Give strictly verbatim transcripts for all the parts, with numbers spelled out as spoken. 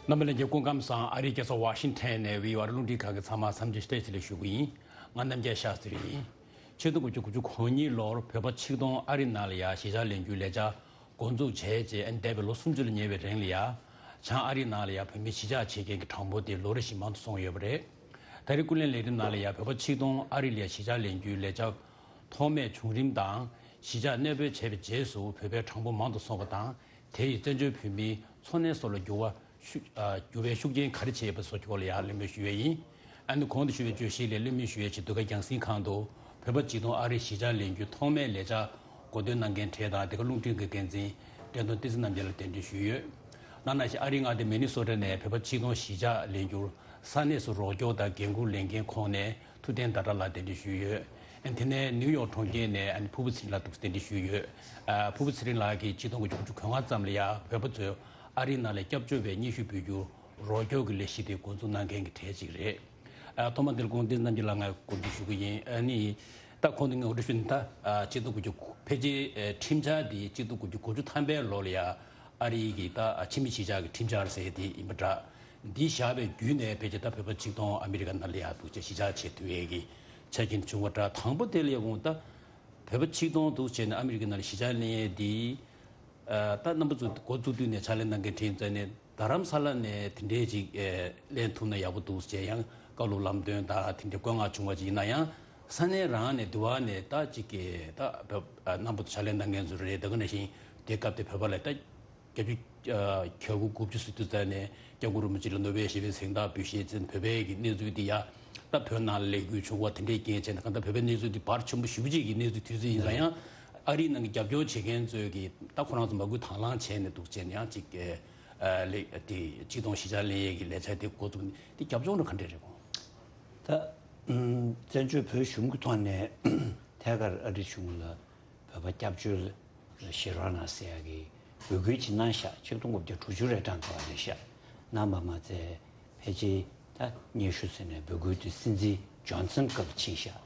རྣམ་པ་ལྷན་རྒྱས་སྐུ་ཁམས་བཟང་། ཨ་རིའི་རྒྱལ་ས་ཝ་ཤིང་ཐན་ནས་བྷི་ཨོ་ཨེ་རླུང་འཕྲིན་ཁང་གི་ཚང་མར་འཚམས་འདྲི་བཀྲ་ཤིས་བདེ་ལེགས་ཞུ་གི་ཡིན། ང་རྣམ་རྒྱལ་ཤཱ་སྟྲི་ཡིན། ཆིག་སྟོང་དགུ་བརྒྱ་དགུ་བཅུ་གོ་གཉིས་ལོར་བོད་པ་ཆིག་སྟོང་ཨ་རི་ནང་ལ་ཡ་གཞིས་ཆགས་ལེན་རྒྱུའི་ལས་འཆར་འགོ་འཛུགས་བྱས་རྗེས། ཨ་ནི་འདས་པའི་ལོ་སུམ་ཅུ་ལ་ཉེ་བའི་རིང་ལ་ཡ་བྱང་ཨ་རི་ནང་ལ་ཡ་བོད་མི་གཞིས་ཆགས་བྱེད་མཁན་གྱི་གྲངས་འབོར་དེ་ལོ་རེ་བཞིན་མང་དུ་སོང་ཡོད་པ་རེད། ད་རེས་ཀུན་གླེང་ལས་རིམ་ནང་ལ་ཡ་བོད་པ་ཆིག་སྟོང་ཨ་རི་ལ་ཡ་གཞིས་ཆགས་ལེན་རྒྱུའི་ལས་འཆར་ཐོགས་མེད་བྱུང་རིམ་དང་། གཞིས་ཆགས་གནས་སྤོས་བྱས་པའི་རྗེས་སུ་བོད་པའི་གྲངས་འབོར་མང་དུ་སོང་བ་དང་། དེ་ཡིས་བཙན་བྱོལ་བོད་མིའི་འཚོ་གནས་སོགས་ལ་འགྱུར་བ་ཤུགས་ཨ་འགྱུར་བའི་ཤུགས་རྐྱེན་ག་རེ་བྱས་ཡོད་པ་སོགས་ཀྱི་སྐོར་ལ་ཡང་གླེང་མོལ་ཞུས་པ་ཡིན། ཨ་ནི་གོང་དུ་ཞུས་པའི་བརྗོད་གཞི་ལས་གླེང་མོལ་ཞུ་ཡས་ཆེད་འདི་ག་རྒྱང་སྲིང་ཁང་དུ་བོད་པ་ཆིག་སྟོང་ཨ་རིར་གཞིས་ཆགས་ལེན་རྒྱུའི་ཐོག་མའི་ལས་འཆར་འགོ་འདོན་གནང་མཁན་གྲས་དང་། འདི་ག་རླུང་འཕྲིན་གྱི་འགན་འཛིན་བཀྲས་མཐོང་བསྟན་འཛིན་རྣམ་རྒྱལ་ལ་གདན་འདྲེན་ཞུས་ཡོད། ནང་ན་ཞིག་ཨ་རིའི་མངའ་སྡེ་མི་ནི་སོ་ཊ་ནས་བོད་པ་ཆིག་སྟོང་གཞིས་ཆགས་ལེན་རྒྱུར་ས་གནས་སུ་རོགས་སྐྱོར་དང་འགན་འཁུར་ལེན་མཁན་ཁོངས་ནས་ཐུབ་བསྟན་ཟླ་གྲགས་ལགས་གདན་འདྲེན་ཞུས་ཡོད། ཨ་ནི་དེ་ནས་ནིའུ་ཡོག་གྲོང་ཁྱེར་ནས་ཨ་ནི་ཕུར་བུ་ཚེ་རིང་ལགས་འདུག་གདན་འདྲེན་ཞུས་ཡོད། ཨ་ཕུར་བུ་ཚེ་རིང་ལགས་ཀྱིས་ཆིག་སྟོང་དགུ་བརྒྱ་དགུ་བཅུ་གོ་ལྔ་ཙམ་ལ་ཡ་བོད་པ་ཚོས་ཨ་རིའི་ནང་ལ་སྐྱབས་བཅོལ་བའི་སྙན་ཞུ་འབུལ་རྒྱུར་རོགས་སྐྱོར་གྱི་ལས་གཞི་དེ་འགོ་འཛུགས་གནང་མཁན་གྱི་གྲས་ཅིག་རེད། ཨ་ཐོག་མ་འདིར་དགོངས་དེ་རྣམ་རྒྱལ་ལགས་ང་དགོངས་ཞུ་གི་ཡིན། ཨ་ནི་ད་གོང་དུ་ངས་འུར་སྒྲ་ཞུས་ནས། ད་ཨ་ཆིག་སྟོང་དགུ་བརྒྱ་དགུ་ཕལ་ཆེར་ཨེ་ཁྲིམས་འཆར་འདི་ཆིག་སྟོང་དགུ་བརྒྱ་དགུ་བཅུ་ཐམ་པའི་ལོ་ལ་ཡ་ཨ་རི་གི་ད་ཨ་ཕྱི་མི་གཞིས་ཆགས་ཀྱི་ཁྲིམས་འཆར་ཟེར་དེ་ཡིན་པ་འདྲ། འདི་བཞག་པའི་བརྒྱུད་ནས་ཕལ་ཆེར་ད་བོད་པ་ཆིག་སྟོང་ཨ་མི་རི་ཀ་ནང་ལ་ཡ་འདུག་ཅེས་གཞིས་ཆགས་བྱེད་ཐུབ་ཡས་ཀྱི་ཆ་རྐྱེན་བྱུང་བ་འདྲ། དང་པོ་དེ་ལ་ཡ་གོང་ད་བོད་པ་ཆིག་སྟོང་འདུག་བྱས་ནས་ཨ་མི་རི་ཀ་ནང་ལ་གཞིས་ཆགས་ལེན་ཡས་འདི། ཨ་ད་རྣམ་པ་ཚོ་འགོ་བཙུགས་དུས་ནས་ཕྱག་ལས་གནང་མཁན་དྲན་ཙང་ནས། རྡ་རམ་ས་ལ་ནས་དེ་འདྲའི་ཅིག་ཨེ་ལེན་ཐུབ་ན་ཡག་པོ་འདུག་ཅེས་ཡང་བཀའ་སློབ་ལམ་སྟོན་དང་དེ་འདྲའི་བཀོད་མངགས་བྱུང་བ་ཅིག་ཡིན་ན་ཡང་། ས་གནས་རང་ནས་འདི་བ་ནས་ད་ཅིག་གི་ད་བོད་ཨ་རྣམ་པ་ཚོ་ཕྱག་ལས་གནང་མཁན་ཚོ་རེད། དེ་ག་ནང་བཞིན་དེ་སྐབས་དེ་བོད་པ་ལ་ད་བརྒྱད་ཅུ་ཨ་གྱ་དགུ་དགུ་བཅུ་ཟེར་དུས་ཙ་ནས་སྐྱབས་མགོན་རིན་པོ་ཆེ་ལ་ནོ་བེལ་ཞི་བའི་གཟེངས་རྟགས་འབུལ་བཞེས་ཚུན་བོད་པའི་གི་གནས་ཚུལ་འདི་ཡ་ད་བོད་ནང་ལ་ལས་འགུལ་བྱུང་བ་དེ་འདྲའི་རྐྱེན་བྱས་ནས། གང་ལྟར་བོད་པའི་གནས་ཚུལ་འདི་བར་ཆེན་པོ་ཞེ་པོ་ཅིག་གི་གནས་ཚུལ་དུས་ཚོད་ཡིན་ཙང་ཡང་། ཨ་རིའི་ནང་གི་རྒྱབ་སྐྱོར་བྱེད་མཁན་ཚོས་གི་ད་ཁོ་རང་ཚོ་མ་བསྐུལ་དང་བླངས་བྱས་ནས་འདུག་བྱས་ནས་ཡང་ཅིག་ཨ་ལས་དེ་ཆིག་སྟོང་གཞིས་ཆགས་ལེན་ཡས་ཀྱི་ལས་འཆར་དེ་འགོ་བཙུགས་ནས། དེ་རྒྱབ་ལྗོངས་ནི་ག་འདྲས་རེད་གོ། ད་ཨུམ་བཙན་བྱོལ་བོད་གཞུང་གི་ཐོག་ནས་ཐད་ཀར་ཨ་རི་གཞུང་ལ་བོད་པ་སྐྱབས་བཅོལ་ཞིག་རོགས་གནང་ཟེར་ཡ་གི་འབོད་སྐུལ་ཅིག་གནང་ཤག་ཆིག་སྟོང་དགུ་བརྒྱ་དྲུག་ཅུ་རེ་གྲངས་ཐོག་རེད་ཤག་གནང་བ་མ་ཚད། ཕལ་ཆེར་ད་སྙན་ཞུ་ཟེར་ནས་འབོད་སྐུལ་དེ་སྲིད་འཛིན་ཇོན་སན་སྐབས་ཕྱིན་ཤག་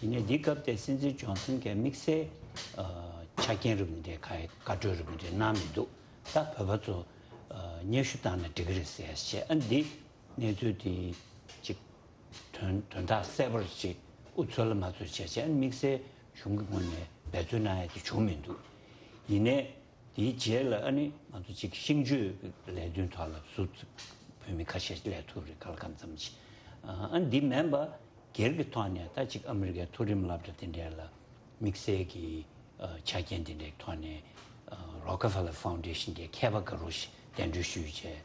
ཡིན་ནའི་འདི་སྐབས་དེ་སྲིད་འཛིན་ཇོན་སན་གྱིས་དམིགས་བསལ་ཨ་ཆ་རྐྱེན་རིགས་འདི་འདྲའི་ཁ་བཀའ་འཁྲོལ་རིགས་འདི་འདྲའི་གནང་མི་འདུག་ད་བོད་པ་ཚོ་ཨ་སྙན་ཞུ་བཏང་ན་འགྲིག་གི་རེད་ཟེར་བཤད། ཨ་འདི་གནས་ཚུལ་དེ་ཅིག་དོན་དོན་དག་གསལ་པོར་ཅིག་ཨུ་ཚུགས་ལ་མ་ཚུགས་བྱས་བྱས། དམིགས་བསལ་གཞུང་གི་ངོས་ནས་འབད་བརྩོན་གནང་ཡ་དེ་བྱུང་མི་འདུག་ཡིན་ནའི་དེའི་རྗེས་ལ་ཨ་ནི་ང་ཚོ་ཅིག་ཤིང་གཅོད་ལས་དོན་ཐོག་ལ་ཟུར་བོད་མི་ཁ་ཤས་སླེབས་ཐུབ་རེད། ག་ལ་གང་འཚམ་ཅིག་ཨ་འདི་མིན་པ་སྒེར་གྱི་ཐོག་ནས་ད་ཅིག་ཨ་མི་རི་ཀའི་མཐོ་རིམ་སློབ་གྲྭ་དེ་འདྲས་ལ་དམིགས་བསལ་གྱི་ཨ་ཆ་རྐྱེན་དེ་འདྲའི་ཐོག་ནས་ཨ་Rockefeller Foundation གྱི་མཁས་པ་འགའ་རེ་ཞིག་གདན་འདྲེན་ཞུས་བྱས།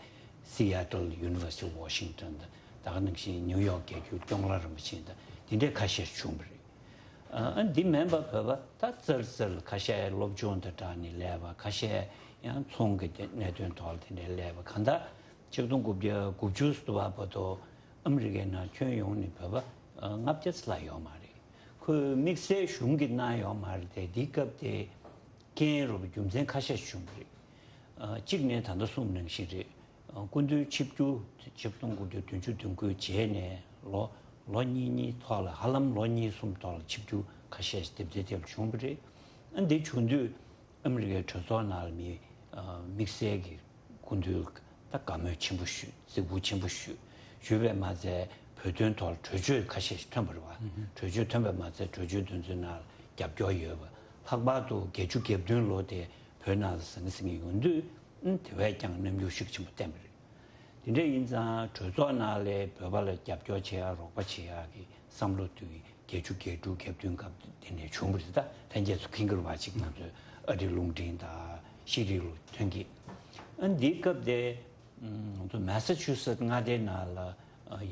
Seattle University of Washington དང་། ད་ག་ནང་བཞིན་ནིའུ་ཡོག་རྒྱལ་རྒྱུད་སྐྱོང་ལ་རིན་པོ་ཆེ་དང་། དེ་འདྲའི་ཁ་ཤས་བྱུང་བ་རེད། ཨ་འདི་མིན་པ་བོད་པ་ད་ཙར་ཙར་ཁ་ཤས་སློབ་སྦྱོང་དང་སྦྲགས་ནས་སླེབས་པ། ཁ་ཤས་ཡང་ཚོང་གི་གནད་དོན་ཐོག་ལ་དེ་འདྲའི་སླེབས་པ། གང་ལྟར་ཆིག་སྟོང་དགུ་བརྒྱ་དགུ་བཅུ་ཙམ་བར་དུ་ཨ་མི་རི་ཀའི་ནང་ཁྱོན་ཡོངས་ནས་བོད་པ་ཨ་ལྔ་བརྒྱ་ཙམ་ལས་ཡོད་མ་རེད། ཁོས་དམིགས་བསལ་གཞུང་གིས་གནང་ཡོད་མ་རེད་དེ། འདི་སྐབས་དེ་རྐྱེན་རུ་རྒྱུ་མཚན་ཁ་ཤས་བྱུང་བ་རེད། ཨ་གཅིག་ནས་ད་ལྟ་གསུངས་ནང་བཞིན་རེད། ཨ་སྐུ་མདུན་ཆིབས་བསྒྱུར་ཆིག་སྟོང་དགུ་བརྒྱ་བདུན་ཅུ་དོན་དགུའི་རྗེས་ནས་ལོ་ལོ་གཉིས་གཉིས་ཐོག་ལ། ཧ་ལམ་ལོ་གཉིས་གསུམ་ཐོག་ལ་ཆིབས་བསྒྱུར་ཁ་ཤས་ཤིག་དེབ་དེ་དེབ་བྱུང་བ་རེད། ཨ་འདི་བྱུང་དུས་ཨ་མི་རི་ཀའི་གྲོས་ཚོགས་ནང་ལ་མི་ཨ་དམིགས་བསལ་གྱི་སྐུ་མདུན་ད་དགའ་མོས་ཆེན་པོ་ཞུས། གཟིགས་འབུལ་ཆེན་པོ་ཞུས། ཞུས་པས་མ་ཚད་བོད་དོན་ཐོག་ལ་གྲོས་ཆོད་ཁ་ཤས་ཤིག་ཐོན་པ་རེད་བ། གྲོས་ཆོད་ཐོན་པས་མ་ཚད་གྲོས་ཆོད་དེ་ཚོའི་ནང་ལ་རྒྱབ་སྐྱོར་ཡོད་པ། ལྷག་པར་དུ་བརྒྱད་ཅུ་གྱ་བདུན་ལོ་དེ་བོད་ནང་ལ་ཟང་ངེ་ཟིང་ངེ་ཡོང་དུས། ཨ་དེ་བས་ཀྱང་རྣམ་འགྱུར་ཤུགས་ཆེན་པོ་བསྟན་པ་རེད། དེ་འདྲ་ཡིན་ཙང་གྲོས་ཚོགས་ནང་ལ་བོད་པ་ལ་རྒྱབ་སྐྱོར་བྱེད་ཡག་རོགས་པ་བྱེད་ཡག་གི་བསམ་བློ་དེ་བརྒྱད་ཅུ་གྱ་དྲུག་གྱ་བདུན་སྐབས་དེ་ནས་བྱུང་བ་རེད། ད་ལྷན་རྒྱས་ཚོ་མཁྱེན་གྱི་རེད་བ། ཅིག་ང་ཚོའི་ཨ་རིའི་རླུང་འཕྲིན་དང་ཤེས་རིག་ལ་ཐོན་གྱི། ཨ་འདིའི་སྐབས་དེ་ང་ཚོ་མེ་སཱ་ཆུ་སེ་ཊི་མངའ་སྡེའི་ནང་ལ་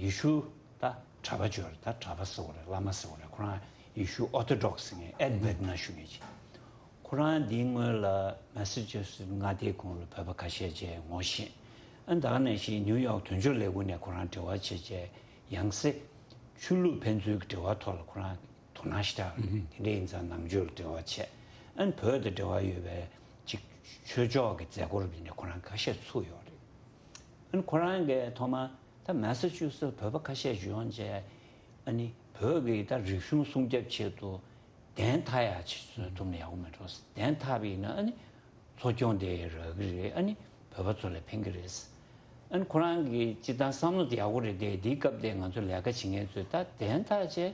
ཡེ་ཤུ་ད་གྲྭ་པ་ཅིག་ཡོད་རེད། ད་གྲྭ་པ་ཟེར་བ་རེད། བླ་མ་ཟེར་བ་རེད། ཁོ་རང་ཡེ་ཤུ་ཨོ་ཐོ་ཌོག་སི་ཟེར་མཁན་ཨེད་བྷེ་ཊི་ན་ཞུ་མཁན་ཅིག་ཁོ་རང་འདིའི་སྔོན་ལ་མེ་སཱ་ཆུ་སེ་ཊི་མངའ་སྡེའི་ཁོངས་ལ་བོད་པ་ཁ་ཤས་ཅིག་ངོ་ཤེས། ཨ་ད་ག་ནང་བཞིན་ནིའུ་ཡོག་དོན་གཅོད་ལས་ཁུངས་ནས་ཁོ་རང་འབྲེལ་བ་བྱས་བྱས། ཡང་སེ་ཆོས་ལུགས་ཕན་ཚུན་གྱི་འབྲེལ་བ་ཐོག་ལ་ཁོ་རང་དོ་སྣང་ཞེ་དྲག་རེད། དེ་འདྲ་ཡིན་ཙང་ནང་ཆོས་ལ་འབྲེལ་བ་བྱས། ཨ་ནི་བོད་དང་འབྲེལ་བ་ཡོད་པའི་ཅིག་ཆོས་ཕྱོགས་ཀྱི་མཛད་སྒོ་རབ་དེ་འདྲ་ཁོ་རང་ཁ་ཤས་ཚུགས་ཡོད་རེད། ཨ་ནི་ཁོ་རང་གིས་ཐོག་མར་ད་མེ་སཱ་ཆུ་སེ་ཊི་བོད་པ་ཁ་ཤས་ཤིག་ཡོང་བྱས། ཨ་ནི་བོད་ཀྱི་ད་རིག་གཞུང་སྲུང་སྐྱོབ་ཆེད་དུ་གདན་འཐག་ཡག་ཅིག་བཟོ་ཐུབ་ན་ཡག་པོ་མེད་འགྲོ། གདན་འཐག་པ་ཡིན་ན་ཨ་ནི་འཚོ་སྐྱོང་དེ་རག་གི་རེད། ཨ་ནི་བོད་པ་ཚོ་ལ་ཕན་གི་རེད། ཨ་ནི་ཁོ་རང་གི་སྤྱིར་བཏང་བསམ་བློ་དེ་ཡག་པོ་རེད་དེ། དེའི་སྐབས་དེ་ང་ཚོ་ལས་ཀ་བྱེད་མཁན་ཚོས་ད་དན་ཐག་ཆད་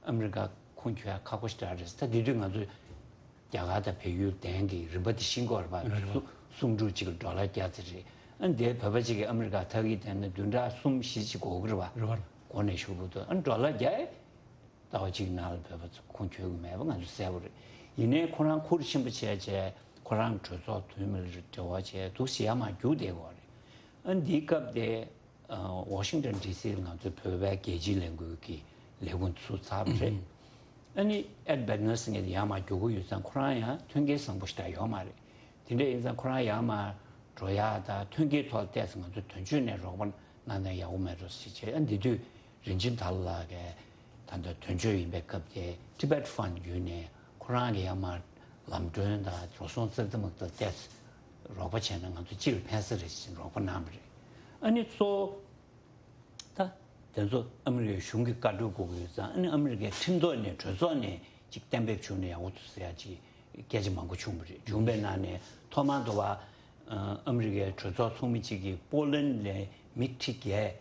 ཨ་མི་རི་ཀ་ཁུངས་འཁྱོལ་ཡ་ཁག་པོ་ཞིག་རེད། ད་དེ་དུས་ང་ཚོ་རྒྱ་གར་དང་བལ་ཡུལ་དན་གྱི་རིན་པ་དེ་ཤིང་སྐོར་བ་རེད་བ། སུ་སུམ་ཕྲུགས་གཅིག་ཌོ་ལར་བརྒྱ་ཙམ་རེད། ཨ་ནི་དེ་བོད་པ་གཅིག་གིས་ཨ་མི་རི་ཀ་ཐག་གིས་བལྟས་ན་བདུན་ཕྲག་གསུམ་བཞི་ཅིག་འགོར་གི་རེད་བ། རེད་བ། འགོར་ནས་ཞུ་དགོས་འདུག་ཨ་ནི་ཌོ་ལར་བརྒྱ་ཟླ་བ་གཅིག་ནང་ལ་བོད་པ་ཚོ་ཁུངས་འཁྱོལ་གྱི་མེད་པ་ང་ཚོ་གསལ་པོ་རེད། ཡིན་ནའི་ཁོ་རང་ཁུར་ཆེན་པོ་བྱས་བྱས་ཁོ་རང་གྲོས་ཚོགས་འཐུས་མི་ལ་འབྲེལ་བ་བྱས་འདུག་ཟེར་ཡར་མར་རྒྱུགས་བསྡད་ཡོད་རེད། ཨ་འདིའི་སྐབས་དེ་ཝ་ཤིང་ཊོན་ཌི་སི་ལ་ང་ཚོའི་བོད་པའི་རྒྱལ་སྤྱིའི་ལས་འགུལ་གྱི་ལས་ཁུངས་ཚུགས་ཚར་བ་རེད། ཨ་ནི་ཨེད་བེག་ནར་ཟེར་མཁན་དེ་ཡར་མར་རྒྱུགས་ཀྱི་ཡོད་ཙང་ཁོ་རང་ཡང་མཐུན་རྐྱེན་བཟང་པོ་ཞིག་ད་ཡོད་མ་རེད། དེ་འདྲ་ཡིན་ཙང་ཁོ་རང་ཡར་མར་འགྲོ་ཡག་དང་མཐུན་རྐྱེན་ཐོག་ལ་བལྟས་ཙང་ང་ཚོ་དོན་གཅོད་ནས་རོགས་པ་གནང་ན་ཡག་པོ་མེད་འགྲོ་ཟེར་བྱས། ཨ་འདི་དུས་རིན་ཆེན་དར་ལགས་ཀྱིས་ད་ལྟ་དོན་གཅོད་ཡིན་པའི་སྐབས་དེ་Tibet Fund བརྒྱུད་ནས་ཁོ་རང་གིས་ཡར་མར་ལམ་གྲོན་དང་འགྲོ་སོང་ཙག་ཙིག་མ་ཙིག་བལྟས་རོགས་པ་བྱས་ན་ང་ཚོ་སྤྱི་ལ་ཕན་ས་རེད་ཟེར་རོགས་པ་གནང་བ་རེད། ཨ་ནི་གཙོ་བོ་ད་དེ་ཚོ་ཨ་མི་རི་ཀའི་གཞུང་གི་བཀའ་འཁྲོལ་དགོས་ཀྱི་ཡོད་ཙང་། ཨ་ནི་ཨ་མི་རི་ཀའི་ཁྲིམས་ཐོག་ནས་གྲོས་ཚོགས་ནས་ཅིག་གཏན་འབེབས་བྱུང་ན་ཡག་པོ་འདུག་ཟེར་ཡ་ཅིག་སྐད་ཆ་མང་པོ་བྱུང་བ་རེད། བྱུང་བའི་ནང་ནས་ཐོག་མར་དུ་བ་ཨ་མི་རི་ཀའི་གྲོས་ཚོགས་ཚོགས་མི་གཅིག་གིས་པོ་ལན་ལན་མི་ཁྲི་བརྒྱད་